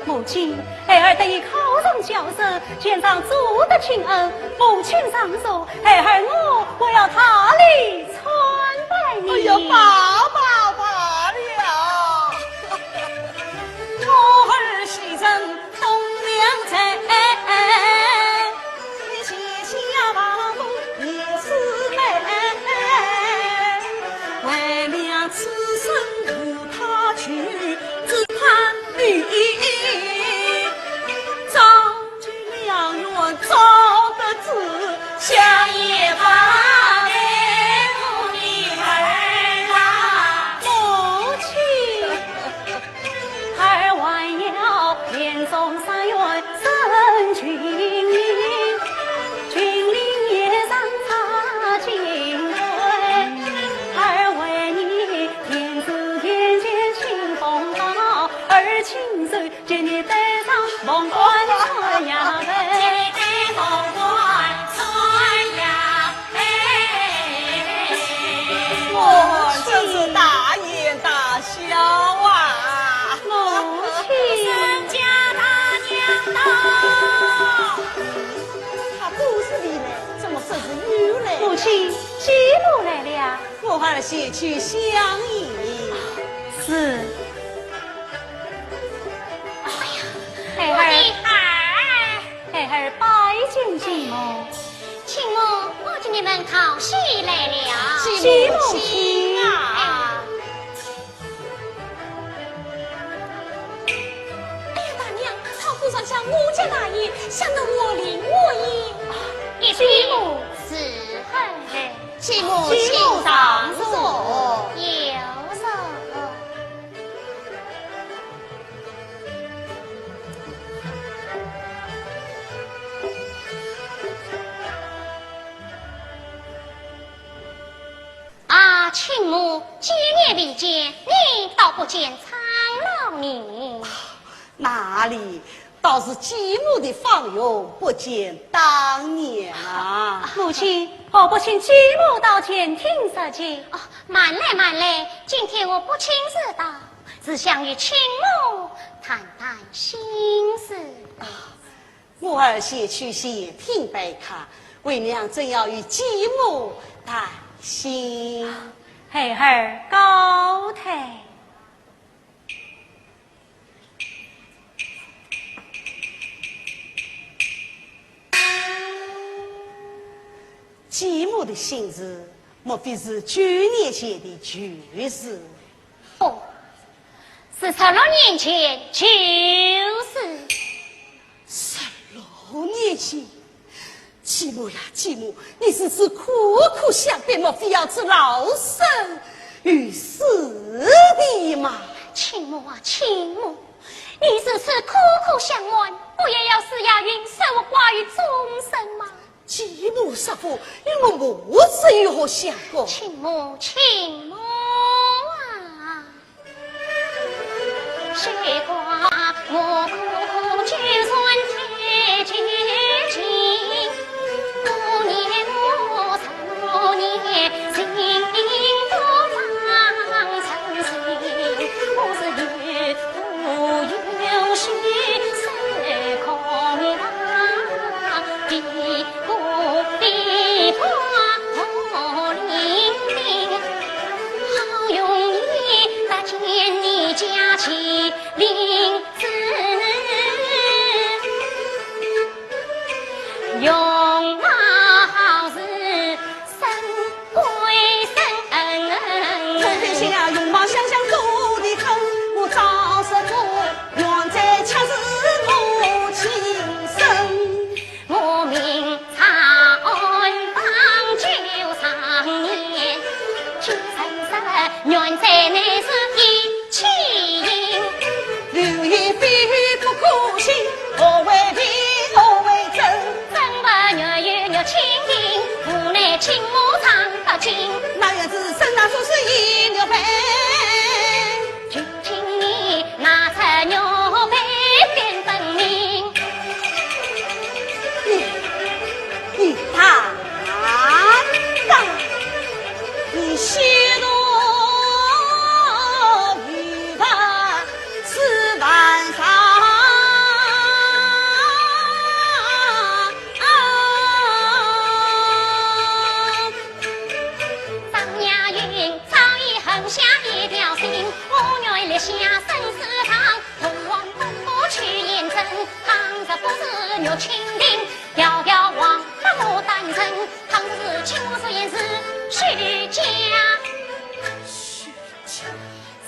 母亲，孩儿得以考中教授，全仗祖德亲恩，母亲常坐，孩儿我还要大礼参拜呢。哎呀，罢罢罢了。我儿昔人东梁山，你写下王后也是美，为了此生无他今日登上凤冠穿霞帔。今日登上凤冠穿霞帔。哦，真是大言大孝啊！母亲。人家大娘到。她不是你呢，怎么说是你呢？母亲，继母来了。我儿前去相迎。是。 孩儿，孩儿拜见继母。继母，我给你们讨喜来了。继母请啊。哎呀，大娘，讨夫人像我家大爷，像得我灵我也。继母。是。哎，继母请上座。有座。 啊，亲母，几年未见，你倒不见苍老呢？哪里，倒是继母的芳容不减当年啊。母亲，何不请继母到前厅坐坐？哦，慢来，慢来，今天我不请自到，是想与亲母谈谈心事。 我儿先去前厅拜客，为娘正要与继母谈心。孩儿告退。继母的心事，莫非是九年前的旧事？哦， 是十六年前旧事。十六年前？继母呀，继母，你如此苦苦相逼，莫非要置老身于死地吗？亲母啊，亲母，你如此苦苦相瞒，不也要使押运，使我挂于终身吗？ 继母说法，与我母子有何相干？亲母，亲母啊！你，你大胆，你许诺与他是万上。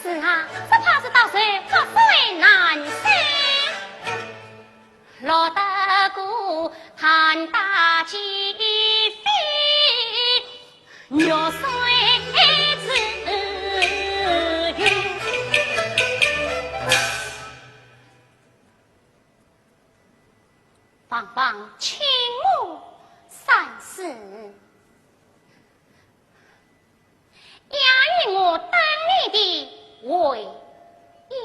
是啊，只怕是到时覆水难收。望望亲母三思，也与我等你的回音。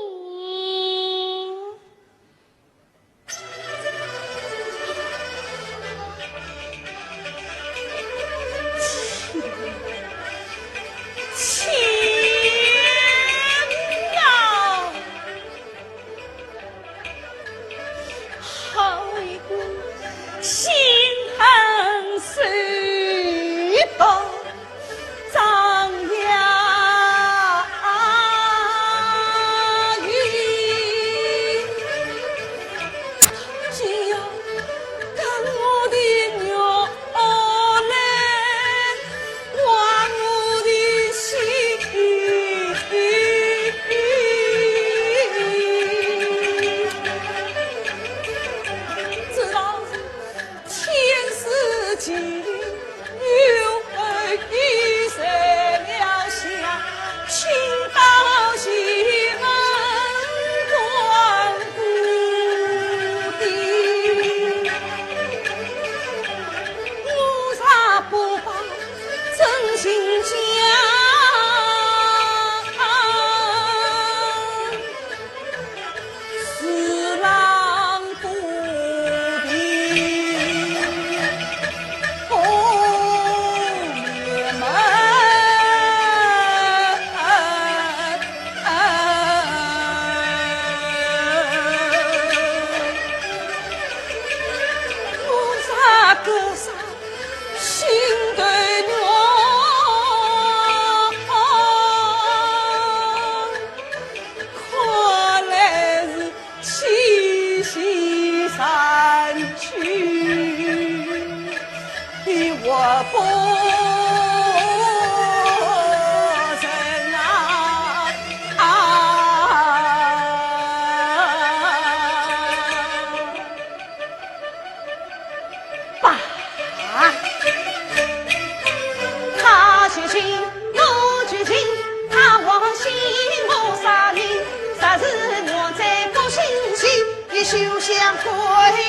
秋香闺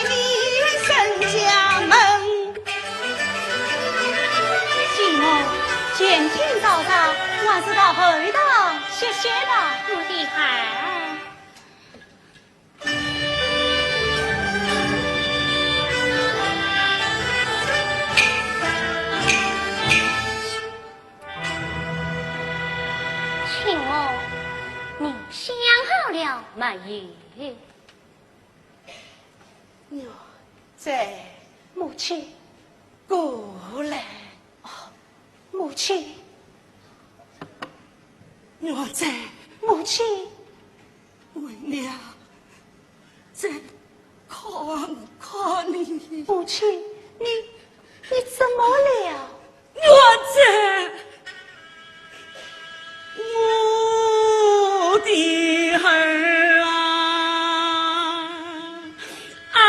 女人家门。继母，前厅早茶，还是到后堂歇歇吧。我的孩儿。继母，你想好了没有？ 我在。母亲，过来。哦，母亲。我在。母亲。为娘再看看你。母亲，你，你怎么了？ 我这，我的儿啊，啊，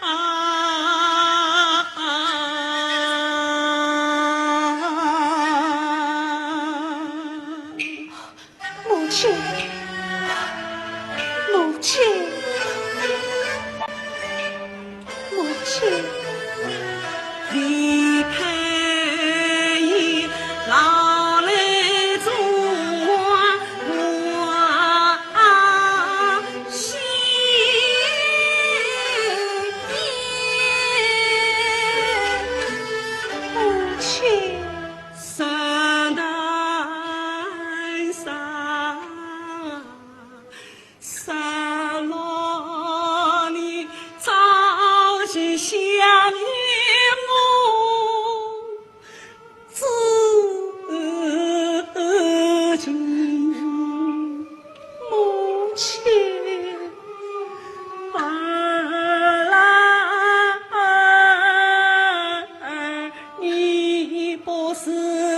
啊，啊。母亲，母亲，母亲。离开你老来做我心。母亲。 山南山，山路里朝夕想念我，至今。 母亲。儿啊，儿，你不是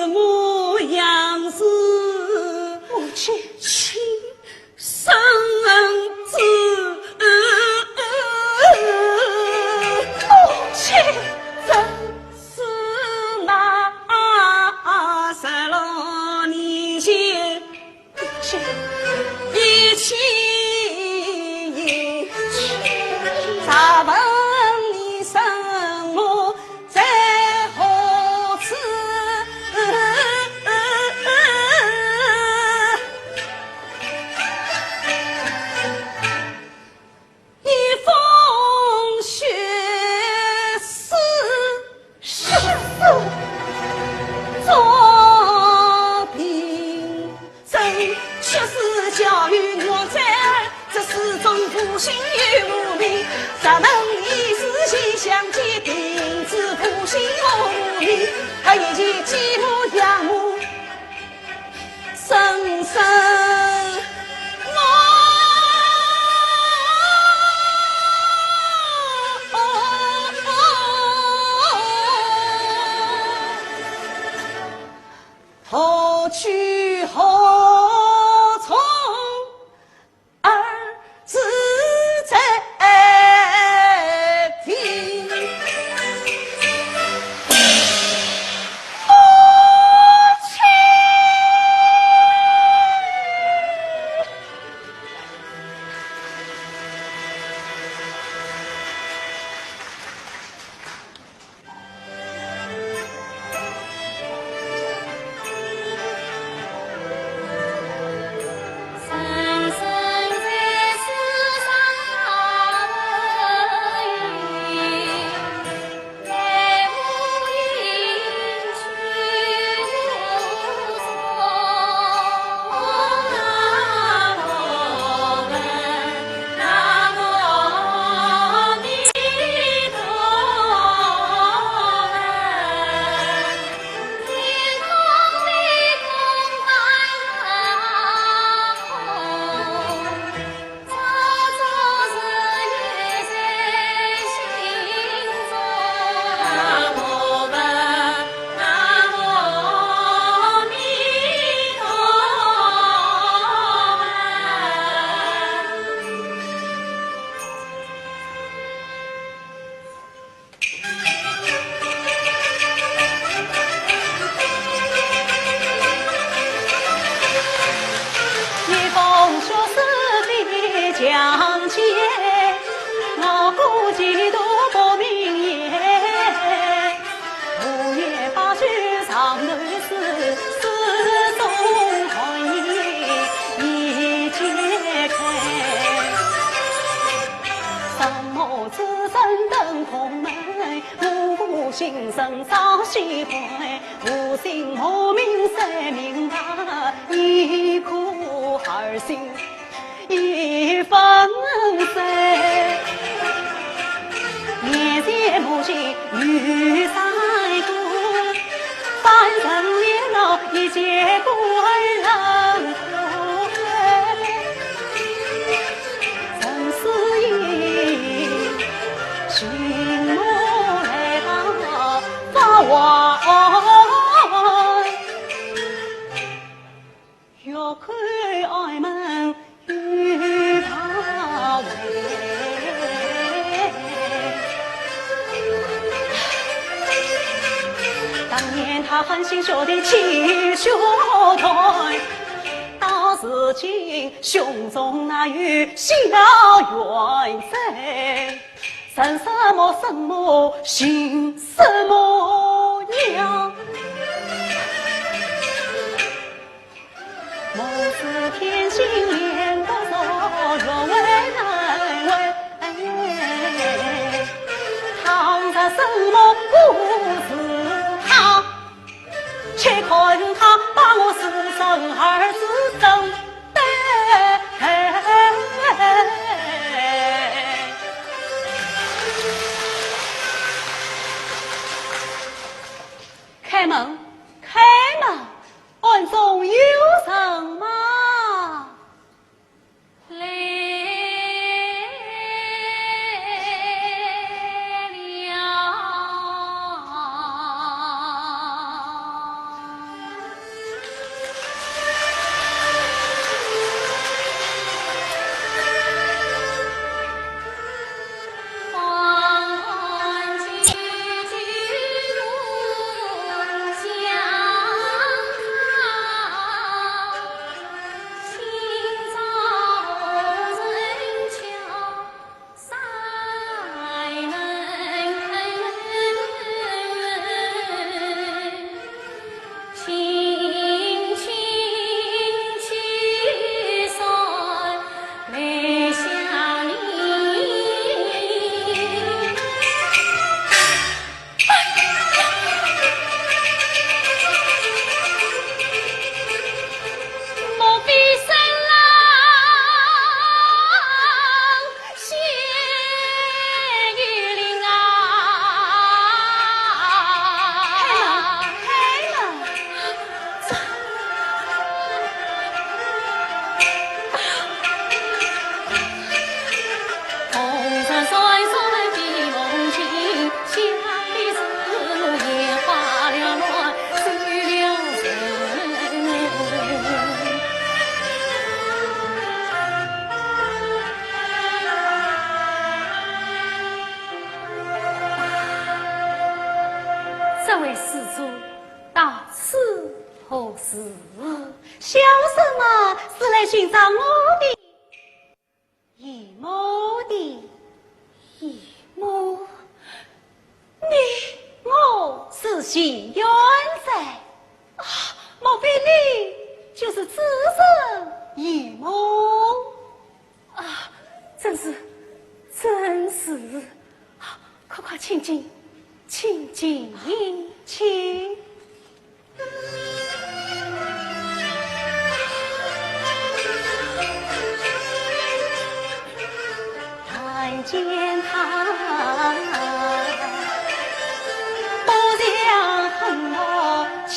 我样子。母亲。亲生子。母亲。真是那山路里寻 一起一起，再问你生母在何处？一封血书。血书。作凭证，却是交与我在，这书中父亲与母名。若问你是否相见，定知父亲和母名，还有其继母养母。 声声我何去何从？ 儿子在庭。母亲。红门无心生朝夕归，无心无名生明白，一哭二醒一分身。年前母亲与山歌，半生年老一介孤儿。 人世间，寻母来到法外，欲看庵门有他回。当年他狠心学的七学断， 到如今胸中哪有下元帅？算什么什么，姓什么呀？母子天心连不说，若为难为。倘若什么不是他， 且看他把我私生儿子怎对待。开门，开门，庵中有人吗？ 来了。这位施主， 到此何事？小生啊，是来寻找我的姨母的。姨母？你？我是徐元帅。啊，莫非你就是此人姨母？啊，正是，正是。 快快请进，请进。请。看见他，不想很多情。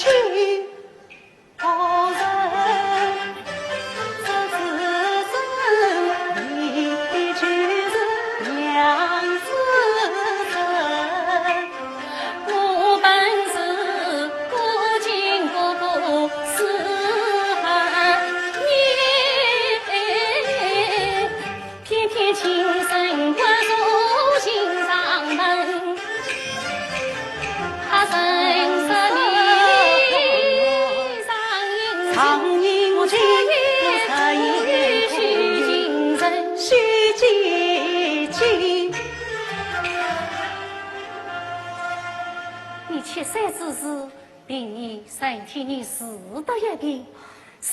你七岁之时，病已三天，你死得也病，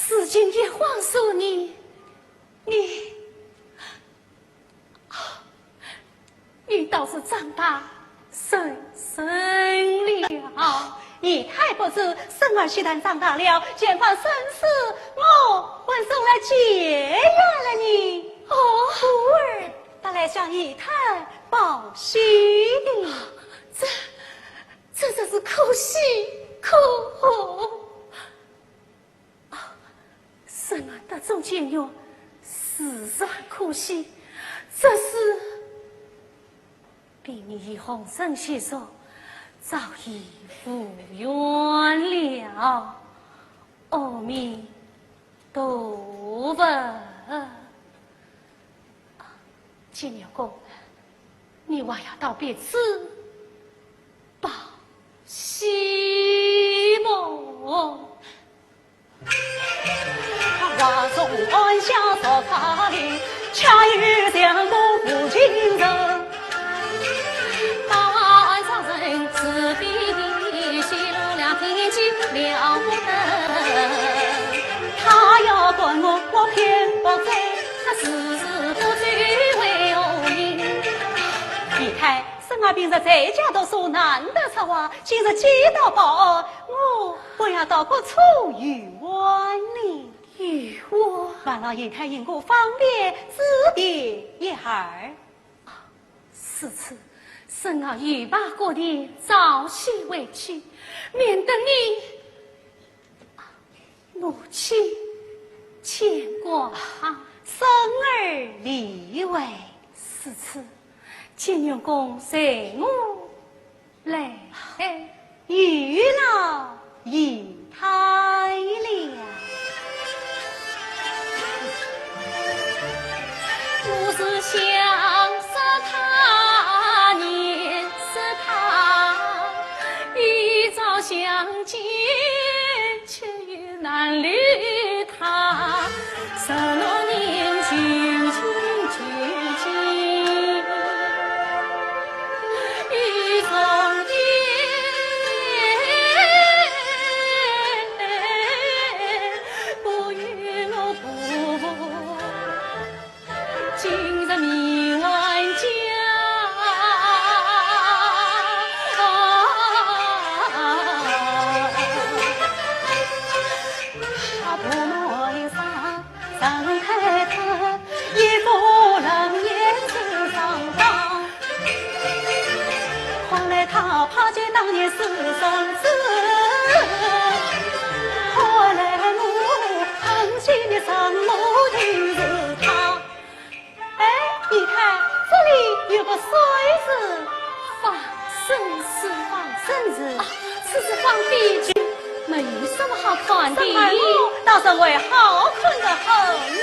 如今一晃数年，你，你倒是长大成人了。姨太不知，孙儿虽然长大了，前番孙子我还送来解元了呢。哦，故而特来向姨太报喜的。这，这真是可喜可贺。 啊，孙儿得中解元，自然可喜，只是比你与洪生些熟，早已无缘了。阿弥陀佛。啊，解元公，你还要到别处报喜么？ 姨太，孙儿平日在家读书，难得出外，今日既到报，我 我要到各处游玩呢。游玩？烦劳姨太因何方便指点一二。如此，孙儿游罢各地，早些回去，免得你母亲牵挂。孙儿理会。如此，解元公随我 来，有劳姨太了。哎，姨太，这里有个水字。放生石。放生石。啊，此事放边去，没有什么好看的。倒是为好看的很呢。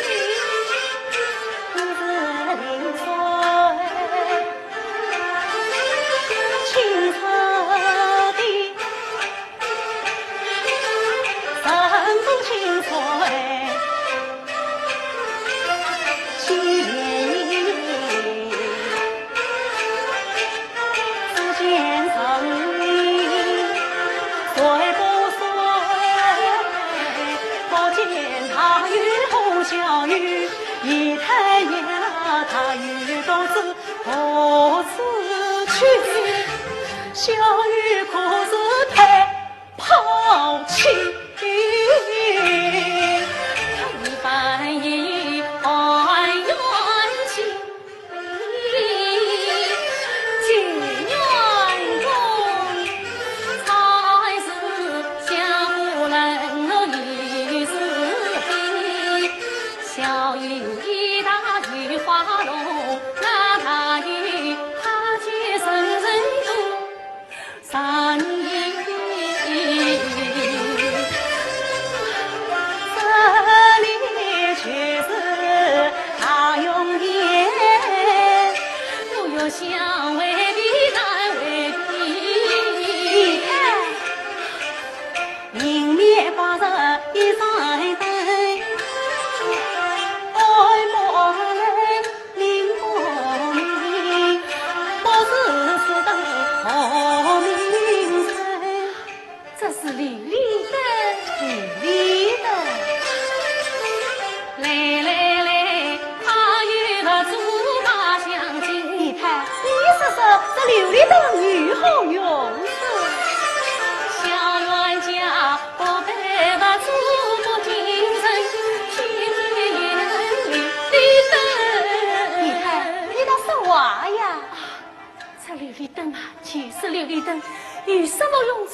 琉璃灯有何用处？小冤家，不配把祖国精神，今日你的……姨太，你倒说话呀！这琉璃灯啊，就是琉璃灯，有什么用处？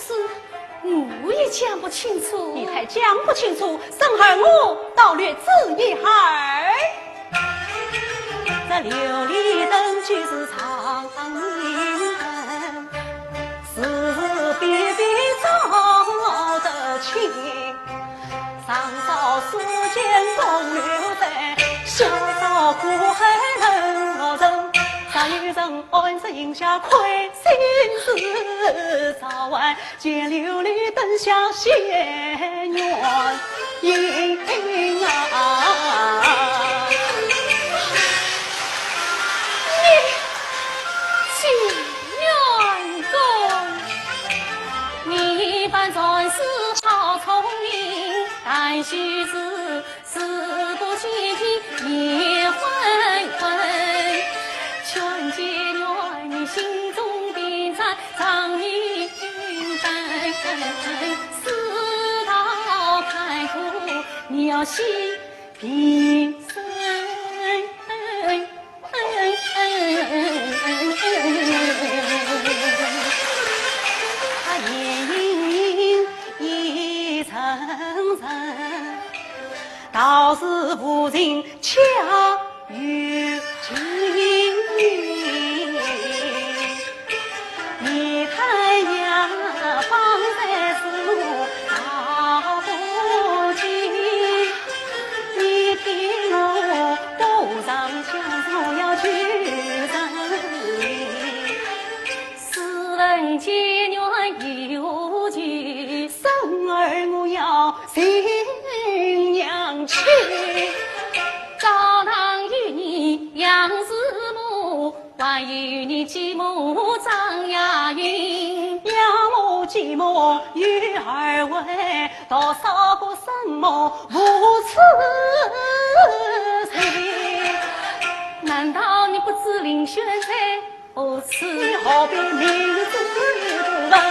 我也讲不清楚。你还讲不清楚，生儿我倒略知一二。这琉璃灯就是唱明灯，时时辨别照得清。上照世间风流人，下照苦海冷落人。若有人暗自饮下亏心事，早晚 见琉璃灯下现原形啊！你金元公，你扮善事好聪明，但须知 事不关己命也昏昏，劝解劝你心中定在丈命根，世道坎坷，你要心平生。他言已成人， 道是无情恰有情。你太阳方才是我道不尽，你听我不上香，我要求人。试问解元有何求？生儿我要 新娘亲，高堂有你杨氏母，还有你继母张雅云。杨母继母与二位，多少个生母无此情。难道你不知林选在何处？你何必明知故问？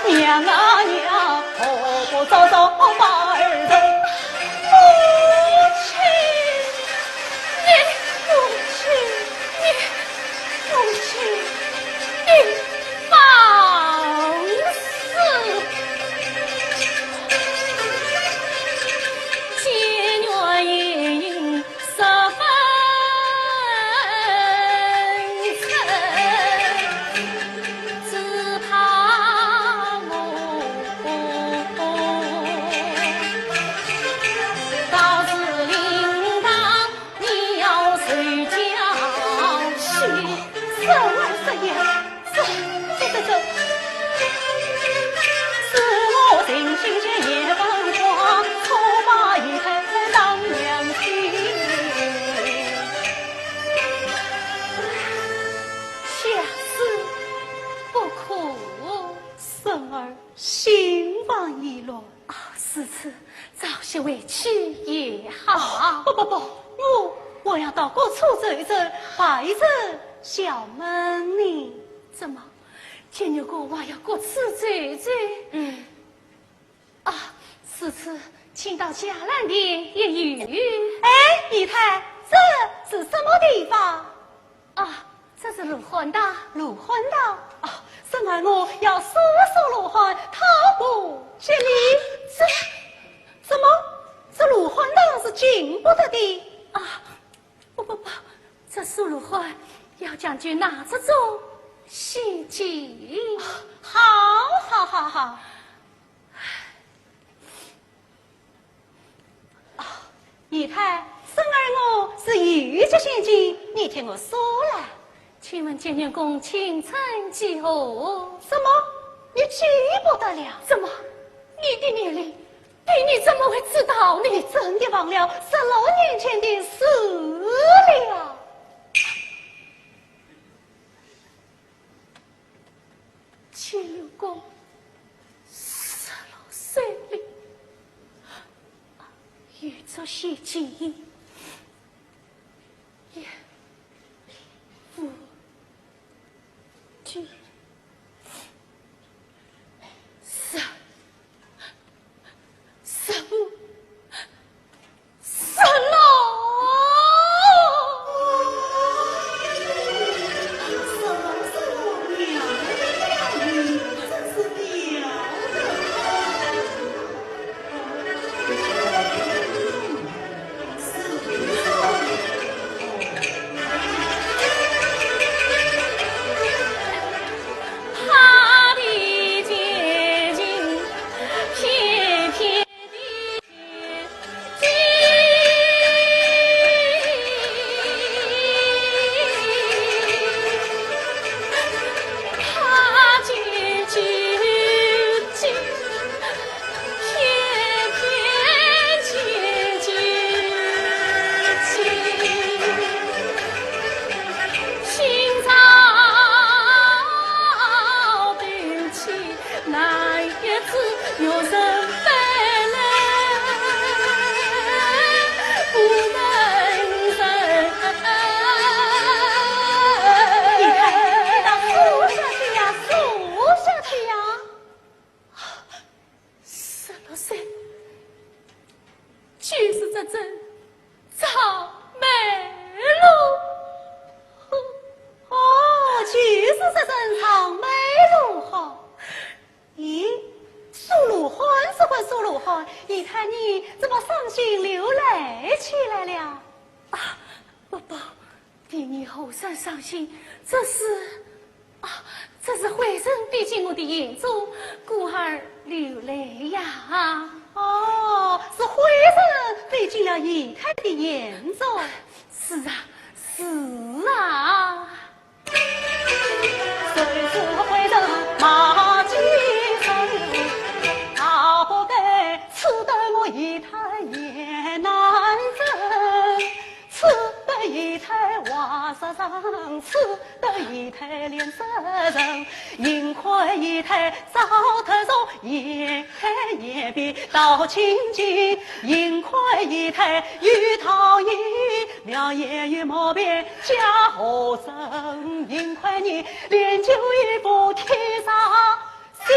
娘啊娘，何不早早把儿子？母亲，你母亲，你母亲，你放肆！解元 十分真，只怕我告诉领导，你要受教训。这，这，这，这。 下死不可。孙儿心烦意乱。啊，如此，早些回去也好。哦，不，不，不，我，我要到各处走一走，拜一走小门呢。怎么，解元公还要各处走一走？嗯。 啊，如此，请到伽蓝殿也有。哎，姨太，这是什么地方？啊，这是罗汉堂。罗汉堂？啊，孙儿我要速速罗汉，讨个吉利。这，怎么，这罗汉堂是进不得的？啊，不，不，不，这速罗汉要讲究哪这种细节？好，好，好，好。 啊，姨太，孙儿我是有一件事情，你替我说来。请问解元公，请称几何？什么？你记不得了？怎么？你的年龄，比你怎么会知道呢？你真的忘了十六年前的事了？解元公，写进一副句，是，是不，是了。你看，你倒坐下去呀，坐下去呀。 十六岁，就是这阵草莓路。哦，就是这阵草莓路好。咦，苏鲁汉是个苏鲁汉，你看你怎么伤心流泪起来了？啊，不，不， 比你后生伤心，这是，啊，这是灰尘飞进我的眼中，故而流泪呀。哦，是灰尘飞进了姨太的眼中。是啊，是啊。谁知灰尘马蹄声，踏破盖，刺得我姨太眼难睁。 刺得姨太话煞生，刺得姨太脸色沉。幸亏姨太早脱妆，眼黑眼皮到青筋。幸亏姨太有道行，描眼有毛病假和尚。幸亏你练就一副铁砂 心。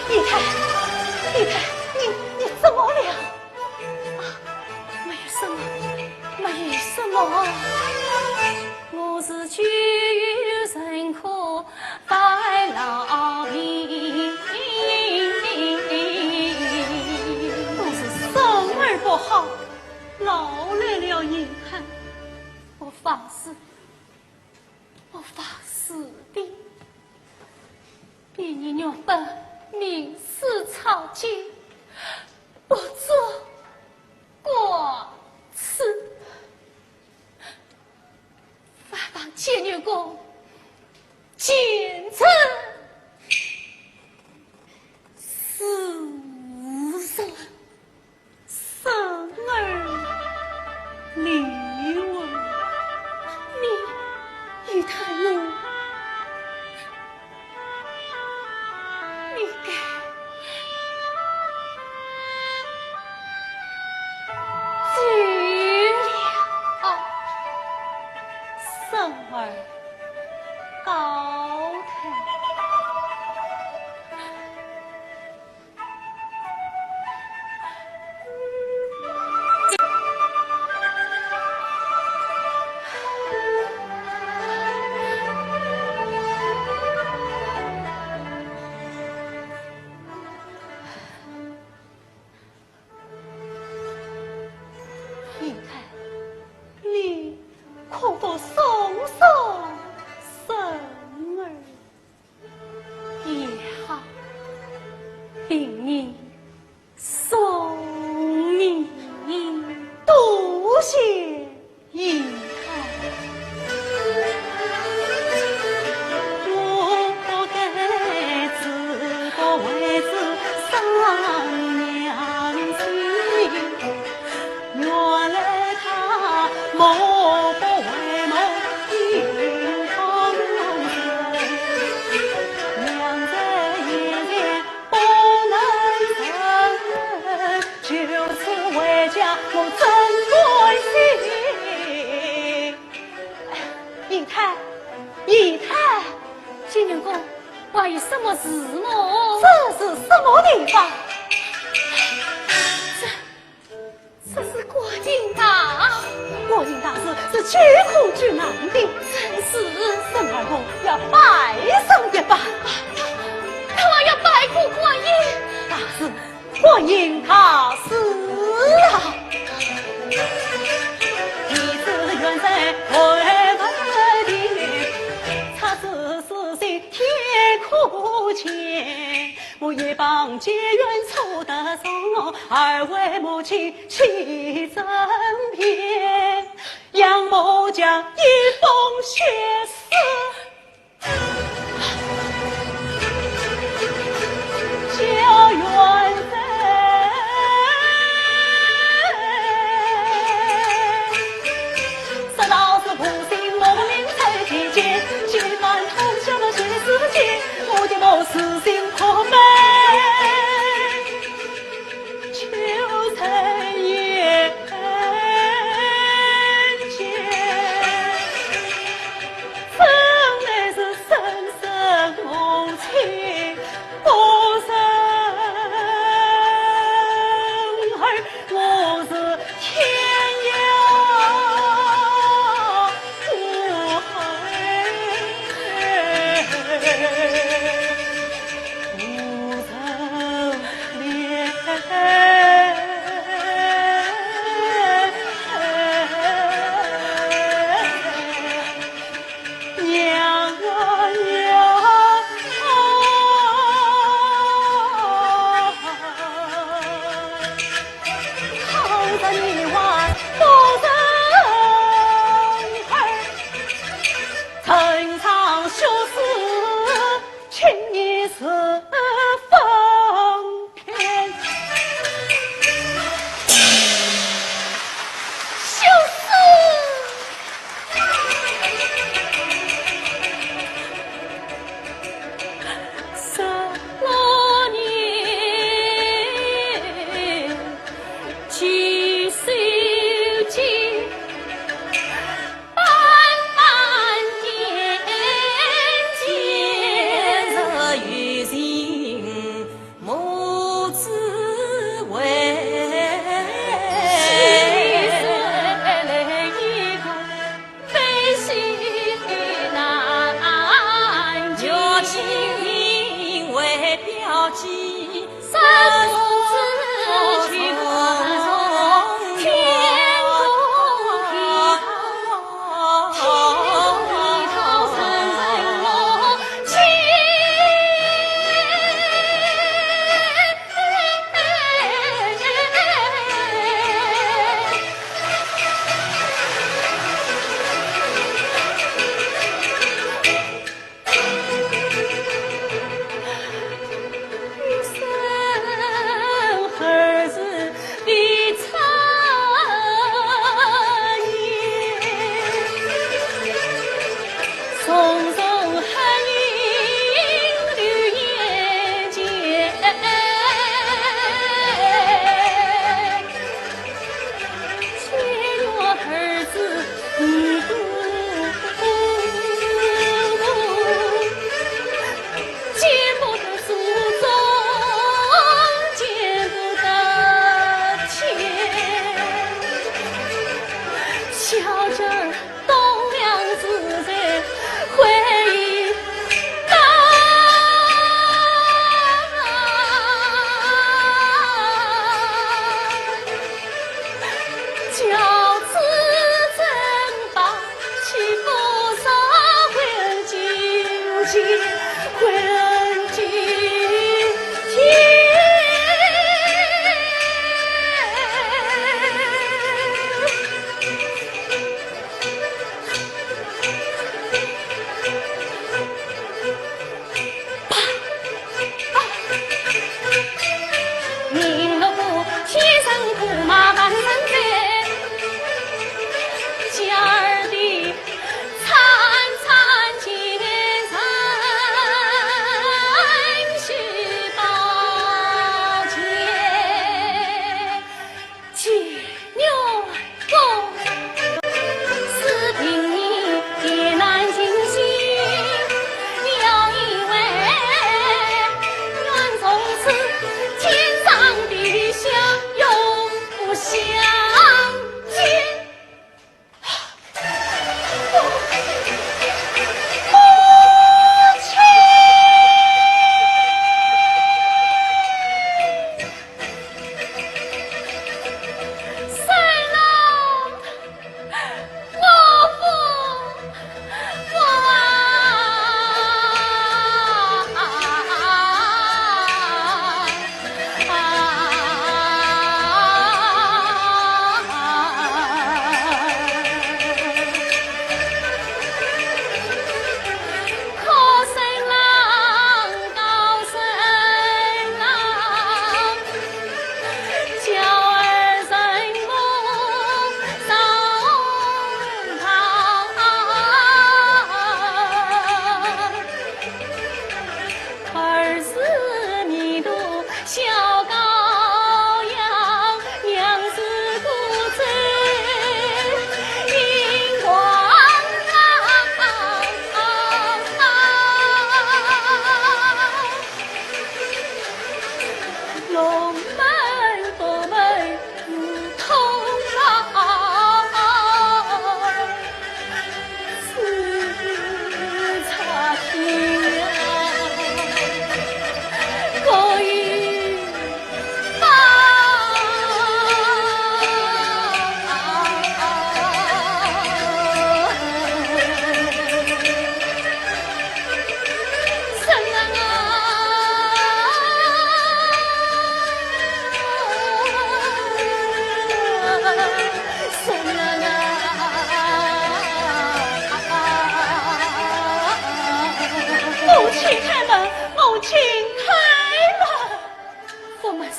姨太，姨太，你，你怎么了？啊，没有什么，没有什么。我是旧友陈科，拜老弟。我是孙儿不好，劳累了姨太。我发誓，我发誓的。 比你玉芬名士草间，不做官事，万望解元公见证事实。 孙儿李文，你与他呢？你该走了。孙儿告退。可多送送孙儿也好，并你送你多谢。 姨太，姨太，金云公，还有什么事么？这是什么地方？这，这是观音堂。观音堂是，是救苦救难的。正是。孙儿我要拜上一拜。他还要拜过观音？那是 观音大士啊！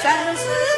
三十四